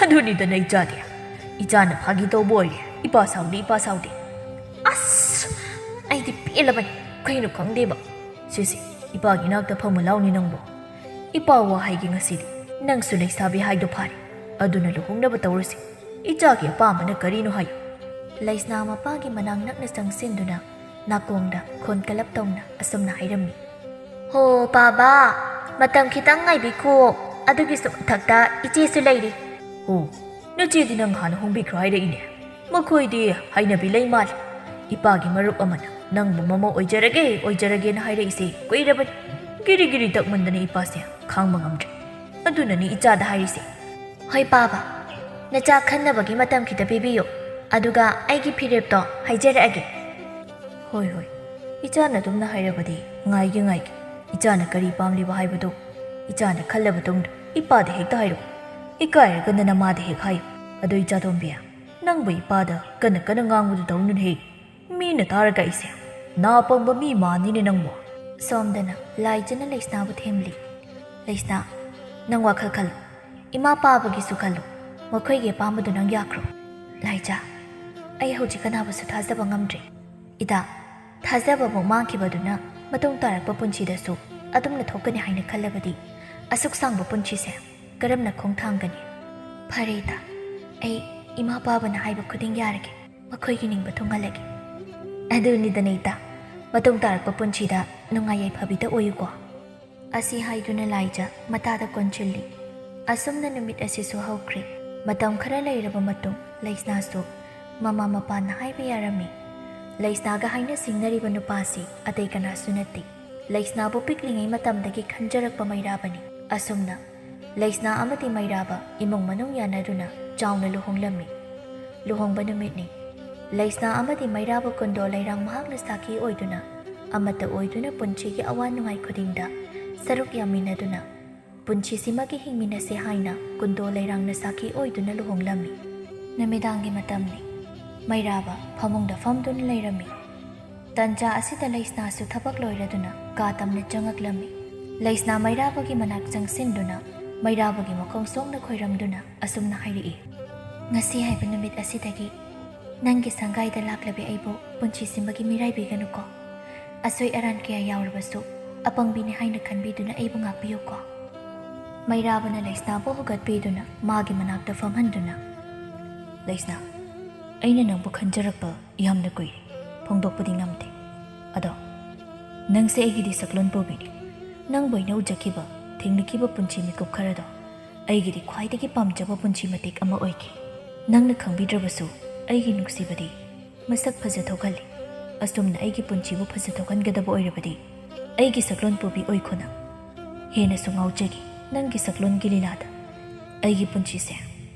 ꯑꯗꯨꯅꯤꯗꯅ ꯏꯆꯥꯗꯤ꯫ ꯏꯆꯥꯅ ꯐꯥꯒꯤ ꯇꯧꯕ ꯑꯣꯏꯔꯦ꯫ ꯏꯄꯥ ꯁꯥꯎꯗꯦ, ꯏꯄꯥ ꯁꯥꯎꯗꯦ꯫" "ꯑꯁ, ꯑꯩꯗꯤ ꯄꯦꯜꯂꯕꯅꯤ꯫ ꯀꯩꯅꯣ ꯈꯪꯗꯦꯕ꯫ ꯁꯤꯁꯦ, ꯏꯄꯥꯒꯤ ꯏꯅꯥꯛꯇ ꯐꯝꯃ ꯂꯥꯎꯅꯤ ꯅꯪꯕꯣ꯫ ꯏꯄꯥ ꯋꯥ ꯍꯥꯏꯒꯦ ꯉꯁꯤꯗꯤ꯫ ꯅꯪꯁꯨ ꯂꯩꯁꯥꯕꯤ ꯍꯥꯏꯗꯣ ꯐꯥꯔꯦ꯫ ꯑꯗꯨꯅ ꯂꯨꯍꯣꯡꯅꯕ ꯇꯧꯔꯁꯤ꯫ ꯏꯆꯥꯒꯤ ꯑꯄꯥꯝꯕꯅ ꯀꯔꯤꯅꯣ ꯍꯥꯏꯌꯨ꯫" ꯂꯩꯁꯅꯥ ꯃꯄꯥꯒꯤ ꯃꯅꯥꯛ ꯅꯛꯅ ꯆꯪꯁꯤꯟꯗꯨꯅ ꯅꯥꯀꯣꯡꯗ ꯈꯣꯟ ꯀꯂꯞ ꯇꯧꯅ ꯑꯁꯨꯝꯅ ꯍꯥꯏꯔꯝꯃꯤ꯫ "ꯍꯣ ꯄꯥꯕꯥ, ꯃꯇꯝ ꯈꯤꯇꯪ ꯉꯥꯏꯕꯤꯈꯣ꯫ ꯑꯗꯨꯒꯤꯁꯨ ꯃꯊꯛꯇ ꯏꯆꯦꯁꯨ ꯂꯩꯔꯤ꯫ ꯑꯣ, ꯅꯆꯦꯗꯤ ꯅꯪ ꯍꯥꯟꯅ ꯍꯣꯡꯕꯤꯈ꯭ꯔꯣ ꯍꯥꯏꯔꯛꯏꯅꯦ꯫ ꯃꯈꯣꯏꯗꯤ ꯍꯩꯅꯕꯤ ꯂꯩ ꯃꯥꯜꯂꯦ꯫ ꯏꯄꯥꯒꯤ ꯃꯔꯨꯞ ꯑꯃꯅ ꯅꯪꯕꯨ ꯃꯃꯧ ꯑꯣꯏꯖꯔꯒꯦ, ꯑꯣꯏꯖꯔꯒꯦꯅ ꯍꯥꯏꯔꯛꯏꯁꯦ ꯀꯨꯏꯔꯕꯅꯤ꯫ ꯒꯤꯔꯤ ꯒꯤꯔꯤ ꯇꯛꯃꯟꯗꯅ ꯏꯄꯥꯁꯦ ꯈꯥꯡꯕ ꯉꯝꯗ꯭ꯔꯦ꯫ ꯑꯗꯨꯅꯅꯤ ꯏꯆꯥꯗ ꯍꯥꯏꯔꯤꯁꯦ꯫ ꯍꯣꯏ ꯄꯥꯕ, ꯅꯆꯥ ꯈꯟꯅꯕꯒꯤ ꯃꯇꯝ ꯈꯤꯇ ꯄꯤꯕꯤꯌꯨ, ꯑꯗꯨꯒ ꯑꯩꯒꯤ ꯐꯤꯔꯦꯞꯇꯣ ꯍꯥꯏꯖꯔꯛꯑꯒꯦ꯫ ꯍꯣꯏ ꯍꯣꯏ, ꯏꯆꯥꯅ ꯑꯗꯨꯝꯅ ꯍꯥꯏꯔꯕꯗꯤ ꯉꯥꯏꯒꯦ ꯉꯥꯏꯒꯦ꯫ ꯏꯆꯥꯅ ꯀꯔꯤ ꯄꯥꯝꯂꯤꯕ ꯍꯥꯏꯕꯗꯨ ꯏꯆꯥꯅ ꯈꯜꯂꯕ ꯇꯨꯡꯗ ꯏꯄꯥꯗ ꯍꯦꯛꯇ ꯍꯥꯏꯔꯛꯎ꯫ ꯏꯀꯥꯏꯔꯒꯅ ꯅꯃꯥꯗ ꯍꯦꯛ ꯍꯥꯏꯌꯨ꯫ ꯑꯗꯣ ꯏꯆꯥꯇꯣꯝꯕꯤ, ꯅꯪꯕꯨ ꯏꯄꯥꯗ ꯀꯟꯅ ꯀꯟꯅ ꯉꯥꯡꯕꯗꯨ ꯇꯧꯅꯨꯅꯦꯍꯦ꯫ ꯃꯤꯅ ꯇꯥꯔꯒ ꯑꯩꯁꯦ ꯅꯥ ꯄꯪꯕ ꯃꯤ ꯃꯥꯟꯅꯤꯅꯦ ꯅꯪꯕꯨ꯫ ꯁꯣꯝꯗꯅ ꯂꯥꯏꯖꯅ ꯂꯩꯁꯅꯥꯕꯨ ꯊꯦꯝꯂꯤ꯫ ꯂꯩꯁꯅꯥ, ꯅꯪ ꯋꯥꯈꯜ ꯈꯜꯂꯨ꯫ ꯏꯃꯥ ꯄꯥꯕꯒꯤꯁꯨ ꯈꯜꯂꯨ꯫ ꯃꯈꯣꯏꯒꯤ ꯑꯄꯥꯝꯕꯗꯨ ꯅꯪ ꯌꯥꯈ꯭ꯔꯣ꯫ ꯂꯥꯏꯖ, ꯑꯩ ꯍꯧꯖꯤꯛ ꯀꯅꯥꯕꯨꯁꯨ ꯊꯥꯖꯕ ꯉꯝꯗ꯭ꯔꯦ꯫ ꯏꯇꯥ, ꯊꯥꯖꯕ ꯑꯃꯨꯛ ꯃꯥꯡꯈꯤꯕꯗꯨꯅ ꯃꯇꯨꯡ ꯇꯥꯔꯛꯄ ꯄꯨꯟꯁꯤꯗꯁꯨ ꯑꯗꯨꯝꯅ ꯊꯣꯛꯀꯅꯤ ꯍꯥꯏꯅ ꯈꯜꯂꯕꯗꯤ ꯑꯁꯨꯛ ꯁꯥꯡꯕ ꯄꯨꯟꯁꯤꯁꯦ ꯀꯔꯝꯅ ꯈꯣꯡꯊꯥꯡꯒꯅꯤ? ꯐꯔꯦ ꯏꯇꯥ, ꯑꯩ ꯏꯃꯥ ꯄꯥꯕꯅ ꯍꯥꯏꯕ ꯈꯨꯗꯤꯡ ꯌꯥꯔꯒꯦ, ꯃꯈꯣꯏꯒꯤ ꯅꯤꯡꯕ ꯊꯨꯡꯍꯜꯂꯒꯦ꯫ ꯑꯗꯨꯅꯤꯗꯅ ꯏꯇꯥ, ꯃꯇꯨꯡ ꯇꯥꯔꯛꯄ ꯄꯨꯟꯁꯤꯗ ꯅꯨꯡꯉꯥꯏ ꯌꯥꯏꯐꯕꯤꯗ ꯑꯣꯏꯌꯨꯀꯣ꯫ ꯑꯁꯤ ꯍꯥꯏꯗꯨꯅ ꯂꯥꯏꯖ ꯃꯇꯥꯗ ꯀꯣꯟꯁꯤꯜꯂꯤ꯫ ꯑꯁꯨꯝꯅ ꯅꯨꯃꯤꯠ ꯑꯁꯤꯁꯨ ꯍꯧꯈ꯭ꯔꯦ꯫ ꯃꯇꯝ ꯈꯔ ꯂꯩꯔꯕ ꯃꯇꯨꯡ ꯂꯩꯁꯅꯥꯁꯨ ꯃꯃꯥ ꯃꯄꯥꯅ ꯍꯥꯏꯕ ꯌꯥꯔꯝꯃꯤ꯫ ꯂꯩꯁꯅꯥꯒ ꯍꯥꯏꯅ ꯁꯤꯡꯅꯔꯤꯕ ꯅꯨꯄꯥꯁꯤ ꯑꯇꯩ ꯀꯅꯥꯁꯨ ꯅꯠꯇꯦ, ꯂꯩꯁꯅꯥꯕꯨ ꯄꯤꯛꯂꯤꯉꯩ ꯃꯇꯝꯗꯒꯤ ꯈꯟꯖꯔꯛꯄ ꯃꯩꯔꯥꯕꯅꯤ꯫ ꯑꯁꯨꯝꯅ ꯂꯩꯁꯅꯥ ꯑꯃꯗꯤ ꯃꯩꯔꯥꯕ ꯏꯃꯨꯡ ꯃꯅꯨꯡ ꯌꯥꯅꯗꯨꯅ ꯆꯥꯎꯅ ꯂꯨꯍꯣꯡꯂꯝꯃꯤ꯫ ꯂꯨꯍꯣꯡꯕ ꯅꯨꯃꯤꯠꯅꯤ꯫ ꯂꯩꯁꯅꯥ ꯑꯃꯗꯤ ꯃꯩꯔꯥꯕ ꯀꯨꯟꯗꯣ ꯂꯩꯔꯥꯡ ꯃꯍꯥꯛꯅ ꯁꯥꯈꯤ ꯑꯣꯏꯗꯨꯅ ꯑꯃꯠꯇ ꯑꯣꯏꯗꯨꯅ ꯄꯨꯟꯁꯤꯒꯤ ꯑꯋꯥ ꯅꯨꯡꯉꯥꯏ ꯈꯨꯗꯤꯡꯗ ꯁꯔꯨꯛ ꯌꯥꯃꯤꯟꯅꯗꯨꯅ ꯄꯨꯟꯁꯤꯁꯤꯃꯒꯤ ꯍꯤꯡꯃꯤꯟꯅꯁꯦ ꯍꯥꯏꯅ ꯀꯨꯟꯗꯣ ꯂꯩꯔꯥꯡꯅ ꯁꯥꯈꯤ ꯑꯣꯏꯗꯨꯅ ꯂꯨꯍꯣꯡꯂꯝꯃꯤ꯫ ꯅꯨꯃꯤꯗꯥꯡꯒꯤ ꯃꯇꯝꯅꯤ꯫ ꯃꯩꯔꯥꯕ ꯐꯃꯨꯡꯗ ꯐꯝꯗꯨꯅ ꯂꯩꯔꯝꯃꯤ꯫ ꯇꯟꯖꯥ ꯑꯁꯤꯗ ꯂꯩꯁꯅꯥꯁꯨ ꯊꯕꯛ ꯂꯣꯏꯔꯗꯨꯅ ꯀꯥ ꯇꯝꯅ ꯆꯪꯉꯛꯂꯝꯃꯤ꯫ ꯂꯩꯁꯅꯥ ꯃꯩꯔꯥꯕꯒꯤ ꯃꯅꯥꯛ ꯆꯪꯁꯤꯟꯗꯨꯅ ꯃꯩꯔꯥꯕꯒꯤ ꯃꯈꯣꯡ ꯁꯣꯛꯅ ꯈꯣꯏꯔꯝꯗꯨꯅ ꯑꯁꯨꯝꯅ ꯍꯥꯏꯔꯛꯏ, "ꯉꯁꯤ ꯍꯥꯏꯕ ꯅꯨꯃꯤꯠ ꯑꯁꯤꯗꯒꯤ ꯅꯪꯒꯤ ꯁꯪꯒꯥꯏꯗ ꯂꯥꯛꯂꯕꯤ ꯑꯩꯕꯨ ꯄꯨꯟꯁꯤꯁꯤꯃꯒꯤ ꯃꯤꯔꯥꯏꯕꯤꯒꯅꯨꯀꯣ꯫ ꯑꯁꯣꯏ ꯑꯔꯥꯟ ꯀꯌꯥ ꯌꯥꯎꯔꯕꯁꯨ ꯑꯄꯪꯕꯤꯅꯤ ꯍꯥꯏꯅ ꯈꯟꯕꯤꯗꯨꯅ ꯑꯩꯕꯨ ꯉꯥꯛꯄꯤꯌꯨꯀꯣ"꯫ ꯃꯩꯔꯥꯕꯅ ꯂꯩꯁꯅꯥꯕꯨ ꯍꯧꯒꯠꯄꯤꯗꯨꯅ ꯃꯥꯒꯤ ꯃꯅꯥꯛꯇ ꯐꯝꯍꯟꯗꯨꯅ, "ꯂꯩꯁꯅꯥ, ꯑꯩꯅ ꯅꯪꯕꯨ ꯈꯟꯖꯔꯛꯄ ꯌꯥꯝꯅ ꯀꯨꯏꯔꯦ, ꯐꯣꯡꯗꯣꯛꯄꯗꯤ ꯉꯝꯗꯦ꯫ ꯑꯗꯣ ꯅꯪꯁꯦ ꯑꯩꯒꯤꯗꯤ ꯁꯛꯂꯣꯟ ꯄꯨꯕꯤꯅꯤ꯫ ꯅꯪꯕꯨ ꯑꯩꯅ ꯎꯖꯈꯤꯕ, ꯊꯦꯡꯅꯈꯤꯕ ꯄꯨꯟꯁꯤ ꯃꯤꯀꯨꯞ ꯈꯔꯗꯣ ꯑꯩꯒꯤꯗꯤ ꯈ꯭ꯋꯥꯏꯗꯒꯤ ꯄꯥꯝꯖꯕ ꯄꯨꯟꯁꯤ ꯃꯇꯦꯛ ꯑꯃ ꯑꯣꯏꯈꯤ꯫ ꯅꯪꯅ ꯈꯪꯕꯤꯗ꯭ꯔꯕꯁꯨ ꯑꯩꯒꯤ ꯅꯨꯡꯁꯤꯕꯗꯤ ꯃꯁꯛ ꯐꯖꯊꯣꯛꯍꯜꯂꯤ꯫ ꯑꯁꯨꯝꯅ ꯑꯩꯒꯤ ꯄꯨꯟꯁꯤꯕꯨ ꯐꯖꯊꯣꯛꯍꯟꯒꯗꯕ ꯑꯣꯏꯔꯕꯗꯤ ꯑꯩꯒꯤ ꯁꯛꯂꯣꯟ ꯄꯨꯕꯤ ꯑꯣꯏꯈꯣꯅ꯫ ꯍꯦꯟꯅꯁꯨ ꯉꯥꯎꯖꯈꯤ ꯅꯪꯒꯤ ꯁꯛꯂꯣꯟꯒꯤ ꯂꯤꯂꯥꯗ꯫ ꯑꯩꯒꯤ ꯄꯨꯟꯁꯤꯁꯦ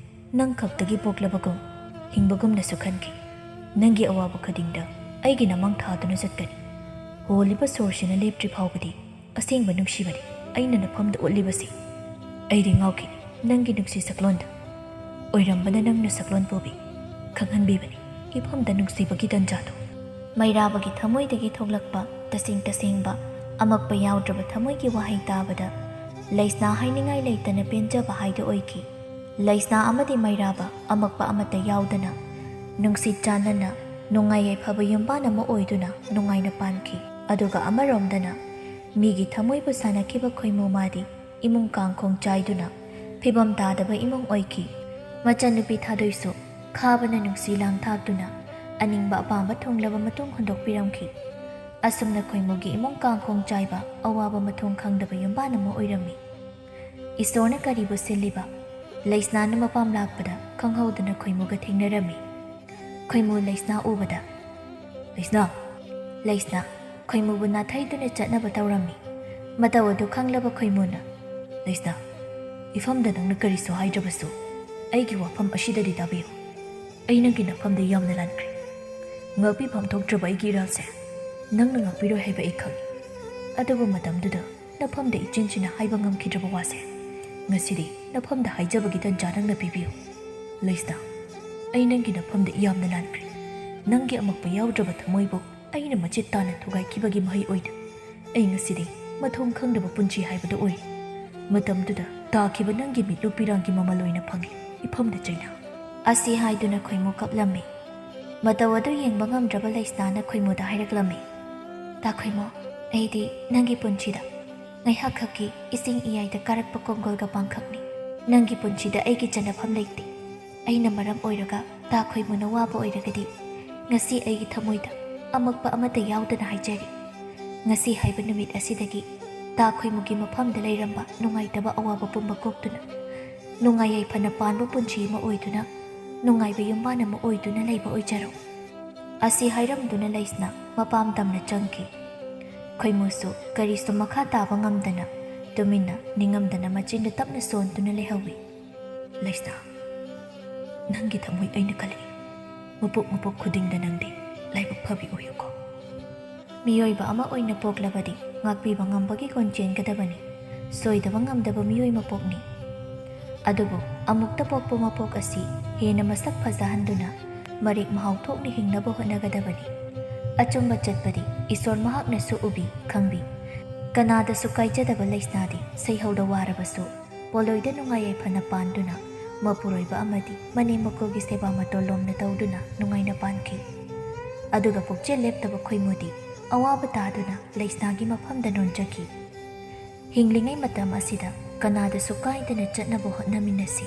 ꯅꯪ ꯈꯛꯇꯒꯤ ꯄꯣꯛꯂꯕꯒꯨꯝ ꯍꯤꯡꯕꯒꯨꯝꯅꯁꯨ ꯈꯟꯈꯤ꯫ ꯅꯪꯒꯤ ꯑꯋꯥꯕ ꯈꯨꯗꯤꯡꯗ ꯑꯩꯒꯤ ꯅꯃꯥꯡ ꯊꯥꯗꯨꯅ ꯆꯠꯀꯅꯤ꯫ ꯍꯣꯜꯂꯤꯕ ꯁꯣꯔꯁꯤꯅ ꯂꯦꯞꯇ꯭ꯔꯤ ꯐꯥꯎꯕꯗꯤ ꯑꯁꯦꯡꯕ ꯅꯨꯡꯁꯤꯕꯅꯤ ꯑꯩꯅ ꯅꯐꯝꯗ ꯎꯠꯂꯤꯕꯁꯤ꯫ ꯑꯩꯗꯤ ꯉꯥꯎꯈꯤ ꯅꯪꯒꯤ ꯅꯨꯡꯁꯤ ꯁꯛꯂꯣꯟꯗ꯫ ꯑꯣꯏꯔꯝꯕꯅ ꯅꯪꯅ ꯁꯛꯂꯣꯟ ꯄꯨꯕꯤ ꯈꯪꯍꯟꯕꯤꯕꯅꯤ ꯏꯐꯝꯗ ꯅꯨꯡꯁꯤꯕꯒꯤ ꯇꯟꯖꯥꯗꯣ꯫ ꯃꯩꯔꯥꯕꯒꯤ ꯊꯃꯣꯏꯗꯒꯤ ꯊꯣꯛꯂꯛꯄ ꯇꯁꯦꯡ ꯇꯁꯦꯡꯕ ꯑꯃꯛꯄ ꯌꯥꯎꯗ꯭ꯔꯕ ꯊꯃꯣꯏꯒꯤ ꯋꯥꯍꯩ ꯇꯥꯕꯗ ꯂꯩꯁꯅꯥ ꯍꯥꯏꯅꯤꯡꯉꯥꯏ ꯂꯩꯇꯅ ꯄꯦꯟꯖꯕ ꯍꯥꯏꯗꯣ ꯑꯣꯏꯈꯤ꯫ ꯂꯩꯁꯅꯥ ꯑꯃꯗꯤ ꯃꯩꯔꯥꯕ ꯑꯃꯛꯄ ꯑꯃꯠꯇ ꯌꯥꯎꯗꯅ ꯅꯨꯡꯁꯤꯠ ꯆꯥꯟꯅꯅ ꯅꯨꯡꯉꯥꯏ ꯌꯥꯏꯐꯕ ꯌꯨꯝꯕꯥꯟ ꯑꯃ ꯑꯣꯏꯗꯨꯅ ꯅꯨꯡꯉꯥꯏꯅ ꯄꯥꯟꯈꯤ꯫ ꯑꯗꯨꯒ ꯑꯃꯔꯣꯝꯗꯅ ꯃꯤꯒꯤ ꯊꯃꯣꯏꯕꯨ ꯁꯥꯟꯅꯈꯤꯕ ꯈꯣꯏꯃꯨ ꯃꯥꯗꯤ ꯏꯃꯨꯡ ꯀꯥꯡꯈꯣꯡ ꯆꯥꯏꯗꯨꯅ ꯐꯤꯕꯝ ꯇꯥꯗꯕ ꯏꯃꯨꯡ ꯑꯣꯏꯈꯤ꯫ ꯃꯆꯟꯅꯨꯄꯤ ꯊꯥꯗꯣꯏꯁꯨ ꯈꯥꯕꯅ ꯅꯨꯡꯁꯤ ꯂꯥꯡ ꯊꯥꯛꯇꯨꯅ ꯑꯅꯤꯡꯕ ꯑꯄꯥꯝꯕ ꯊꯨꯡꯂꯕ ꯃꯇꯨꯡ ꯍꯨꯟꯗꯣꯛꯄꯤꯔꯝꯈꯤ꯫ ꯑꯁꯨꯝꯅ ꯈꯣꯏꯃꯨꯒꯤ ꯏꯃꯨꯡ ꯀꯥꯡꯈꯣꯡ ꯆꯥꯏꯕ ꯑꯋꯥꯕ ꯃꯊꯣꯡ ꯈꯪꯗꯕ ꯌꯨꯝꯕꯥꯟ ꯑꯃ ꯑꯣꯏꯔꯝꯃꯤ꯫ ꯏꯁꯣꯔꯅ ꯀꯔꯤꯕꯨ ꯁꯤꯜꯂꯤꯕ? ꯂꯩꯁꯅꯥꯅ ꯃꯄꯥꯝ ꯂꯥꯛꯄꯗ ꯈꯪꯍꯧꯗꯅ ꯈꯣꯏꯃꯨꯒ ꯊꯦꯡꯅꯔꯝꯃꯤ꯫ ꯈꯣꯏꯃꯨ ꯂꯩꯁꯅꯥ ꯎꯕꯗ, "ꯂꯩꯁꯅꯥ!" ꯂꯩꯁꯅꯥ ꯈꯣꯏꯃꯨꯕꯨ ꯅꯥꯊꯩꯗꯨꯅ ꯆꯠꯅꯕ ꯇꯧꯔꯝꯃꯤ꯫ ꯃꯇꯧ ꯑꯗꯨ ꯈꯪꯂꯕ ꯈꯣꯏꯃꯨꯅ, "ꯂꯩꯁꯅꯥ, ꯏꯐꯝꯗ ꯅꯪꯅ ꯀꯔꯤꯁꯨ ꯍꯥꯏꯗ꯭ꯔꯕꯁꯨ ꯑꯩꯒꯤ ꯋꯥꯐꯝ ꯑꯁꯤꯗꯗꯤ ꯇꯥꯕꯤꯌꯨ꯫ ꯑꯩ ꯅꯪꯒꯤ ꯅꯐꯝꯗ ꯌꯥꯝꯅ ꯂꯥꯟꯈ꯭ꯔꯦ꯫ ꯉꯥꯛꯄꯤꯐꯝ ꯊꯣꯛꯇ꯭ꯔꯕ ꯑꯩꯒꯤ ꯏꯔꯥꯜꯁꯦ ꯅꯪꯅ ꯉꯥꯛꯄꯤꯔꯣꯏ ꯍꯥꯏꯕ ꯑꯩ ꯈꯪꯏ꯫ ꯑꯗꯨꯕꯨ ꯃꯇꯝꯗꯨꯗ ꯅꯐꯝꯗ ꯏꯆꯤꯟ ꯆꯤꯟꯅ ꯍꯥꯏꯕ ꯉꯝꯈꯤꯗ꯭ꯔꯕ ꯋꯥꯁꯦ ꯉꯁꯤꯗꯤ ꯅꯐꯝꯗ ꯍꯥꯏꯖꯕꯒꯤ ꯇꯟꯖꯥ ꯅꯪꯅ ꯄꯤꯕꯤꯌꯨ꯫ ꯂꯩꯁꯅꯥ, ꯑꯩ ꯅꯪꯒꯤ ꯅꯐꯝꯗ ꯌꯥꯝꯅ ꯂꯥꯟꯈ꯭ꯔꯦ꯫ ꯅꯪꯒꯤ ꯑꯃꯛꯄ ꯌꯥꯎꯗ꯭ꯔꯕ ꯊꯃꯣꯏꯕꯨ ꯑꯩꯅ ꯃꯆꯦꯠ ꯇꯥꯅ ꯊꯨꯒꯥꯏꯈꯤꯕꯒꯤ ꯃꯍꯩ ꯑꯣꯏꯅ ꯑꯩ ꯉꯁꯤꯗꯤ ꯃꯊꯣꯡ ꯈꯪꯗꯕ ꯄꯨꯟꯁꯤ ꯍꯥꯏꯕꯗꯨ ꯑꯣꯏꯔꯦ꯫ ꯃꯇꯝꯗꯨꯗ ꯇꯥꯈꯤꯕ ꯅꯪꯒꯤ ꯃꯤꯠꯂꯨ ꯄꯤꯔꯥꯡꯒꯤ ꯃꯃꯜ ꯑꯣꯏꯅ ꯐꯪꯉꯤ ꯏꯐꯝꯗ ꯆꯩꯅꯥ!" ꯑꯁꯤ ꯍꯥꯏꯗꯨꯅ ꯈꯣꯏꯃꯨ ꯀꯞꯂꯝꯃꯤ꯫ ꯃꯇꯧ ꯑꯗꯨ ꯌꯦꯡꯕ ꯉꯝꯗ꯭ꯔꯕ ꯂꯩꯁꯅꯥꯅ ꯈꯣꯏꯃꯨꯗ ꯍꯥꯏꯔꯛꯂꯝꯃꯤ, "ꯇꯥ ꯈꯣꯏꯃꯨ, ꯑꯩꯗꯤ ꯅꯪꯒꯤ ꯄꯨꯟꯁꯤꯗ ꯉꯥꯏꯍꯥꯛ ꯈꯛꯀꯤ ꯏꯁꯤꯡ ꯏꯌꯥꯏꯗ ꯀꯥꯔꯛꯄ ꯀꯣꯡꯒꯣꯜꯒ ꯄꯥꯡꯈꯛꯅꯤ꯫ ꯅꯪꯒꯤ ꯄꯨꯟꯁꯤꯗ ꯑꯩꯒꯤ ꯆꯟꯅꯐꯝ ꯂꯩꯇꯦ꯫ ꯑꯩꯅ ꯃꯔꯝ ꯑꯣꯏꯔꯒ ꯇꯥ ꯈꯣꯏꯃꯨꯅ ꯋꯥꯕ ꯑꯣꯏꯔꯒꯗꯤ ꯉꯁꯤ ꯑꯩꯒꯤ ꯊꯃꯣꯏꯗ ꯑꯃꯛꯄ ꯑꯃꯠꯇ ꯌꯥꯎꯗꯅ ꯍꯥꯏꯖꯔꯤ꯫ ꯉꯁꯤ ꯍꯥꯏꯕ ꯅꯨꯃꯤꯠ ꯑꯁꯤꯗꯒꯤ ꯇꯥ ꯈꯣꯏꯃꯨꯒꯤ ꯃꯐꯝꯗ ꯂꯩꯔꯝꯕ ꯅꯨꯡꯉꯥꯏꯇꯕ ꯑꯋꯥꯕ ꯄꯨꯝꯕ ꯀꯣꯛꯇꯨꯅ ꯅꯨꯡꯉꯥꯏ ꯌꯥꯏꯐꯅ ꯄꯥꯟꯕ ꯄꯨꯟꯁꯤ ꯑꯃ ꯑꯣꯏꯗꯨꯅ, ꯅꯨꯡꯉꯥꯏꯕ ꯌꯨꯝꯕꯥꯟ ꯑꯃ ꯑꯣꯏꯗꯨꯅ ꯂꯩꯕ ꯑꯣꯏꯖꯔꯣ꯫ ꯑꯁꯤ ꯍꯥꯏꯔꯝꯗꯨꯅ ꯂꯩꯁꯅꯥ ꯃꯄꯥꯝ ꯇꯝꯅ ꯆꯪꯈꯤ꯫ ꯈꯣꯏꯃꯨꯁꯨ ꯀꯔꯤꯁꯨ ꯃꯈꯥ ꯇꯥꯕ ꯉꯝꯗꯅ, ꯇꯨꯃꯤꯟꯅ ꯅꯤꯡꯉꯝꯗꯅ ꯃꯆꯤꯟꯗ ꯇꯞꯅ ꯁꯣꯟꯗꯨꯅ ꯂꯩꯍꯧꯏ꯫ "ꯂꯩꯁꯅꯥ, ꯅꯪꯒꯤ ꯊꯃꯣꯏ ꯑꯩꯅ ꯀꯜꯂꯤ꯫ ꯃꯄꯣꯛ ꯃꯄꯣꯛ ꯈꯨꯗꯤꯡꯗ ꯅꯪꯗꯤ ꯂꯥꯏꯕꯛ ꯐꯕꯤ ꯑꯣꯏꯌꯨꯀꯣ꯫" ꯃꯤꯑꯣꯏꯕ ꯑꯃ ꯑꯣꯏꯅ ꯄꯣꯛꯂꯕꯗꯤ ꯉꯥꯛꯄꯤꯕ ꯉꯝꯕꯒꯤ ꯒꯨꯟ ꯆꯦꯟꯒꯗꯕꯅꯤ꯫ ꯁꯣꯏꯗꯕ ꯉꯝꯗꯕ ꯃꯤꯑꯣꯏ ꯃꯄꯣꯛꯅꯤ꯫ ꯑꯗꯨꯕꯨ ꯑꯃꯨꯛꯇ ꯄꯣꯛꯄ ꯃꯄꯣꯛ ꯑꯁꯤ ꯍꯦꯟꯅ ꯃꯁꯛ ꯐꯖꯍꯟꯗꯨꯅ ꯃꯔꯦꯛ ꯃꯍꯥꯎ ꯊꯣꯛꯅ ꯍꯤꯡꯅꯕ ꯍꯣꯠꯅꯒꯗꯕꯅꯤ꯫ ꯑꯆꯨꯝꯕ ꯆꯠꯄꯗꯤ ꯏꯁꯣꯔ ꯃꯍꯥꯛꯅꯁꯨ ꯎꯕꯤ, ꯈꯪꯕꯤ꯫ ꯀꯅꯥꯗꯁꯨ ꯀꯥꯏꯖꯗꯕ ꯂꯩꯁꯅꯥꯗꯤ ꯁꯩꯍꯧꯗ ꯋꯥꯔꯕꯁꯨ ꯄꯣꯂꯣꯏꯗ ꯅꯨꯡꯉꯥꯏ ꯌꯥꯏꯐꯅ ꯄꯥꯟꯗꯨꯅ ꯃꯄꯨꯔꯣꯏꯕ ꯑꯃꯗꯤ ꯃꯅꯦꯝ ꯃꯀꯨꯒꯤ ꯁꯦꯕꯥ ꯃꯇꯣꯜ ꯂꯣꯝꯅ ꯇꯧꯗꯨꯅ ꯅꯨꯡꯉꯥꯏꯅ ꯄꯥꯟꯈꯤ꯫ ꯑꯗꯨꯒ ꯄꯨꯛꯆꯦꯜ ꯂꯦꯞꯇꯕ ꯈꯣꯏꯃꯨꯗꯤ ꯑꯋꯥꯕ ꯇꯥꯗꯨꯅ ꯂꯩꯁꯅꯥꯒꯤ ꯃꯐꯝꯗ ꯅꯣꯟꯖꯈꯤ꯫ ꯍꯤꯡꯂꯤꯉꯩ ꯃꯇꯝ ꯑꯁꯤꯗ ꯀꯅꯥꯗꯁꯨ ꯀꯥꯏꯗꯅ ꯆꯠꯅꯕ ꯍꯣꯠꯅꯃꯤꯟꯅꯁꯤ꯫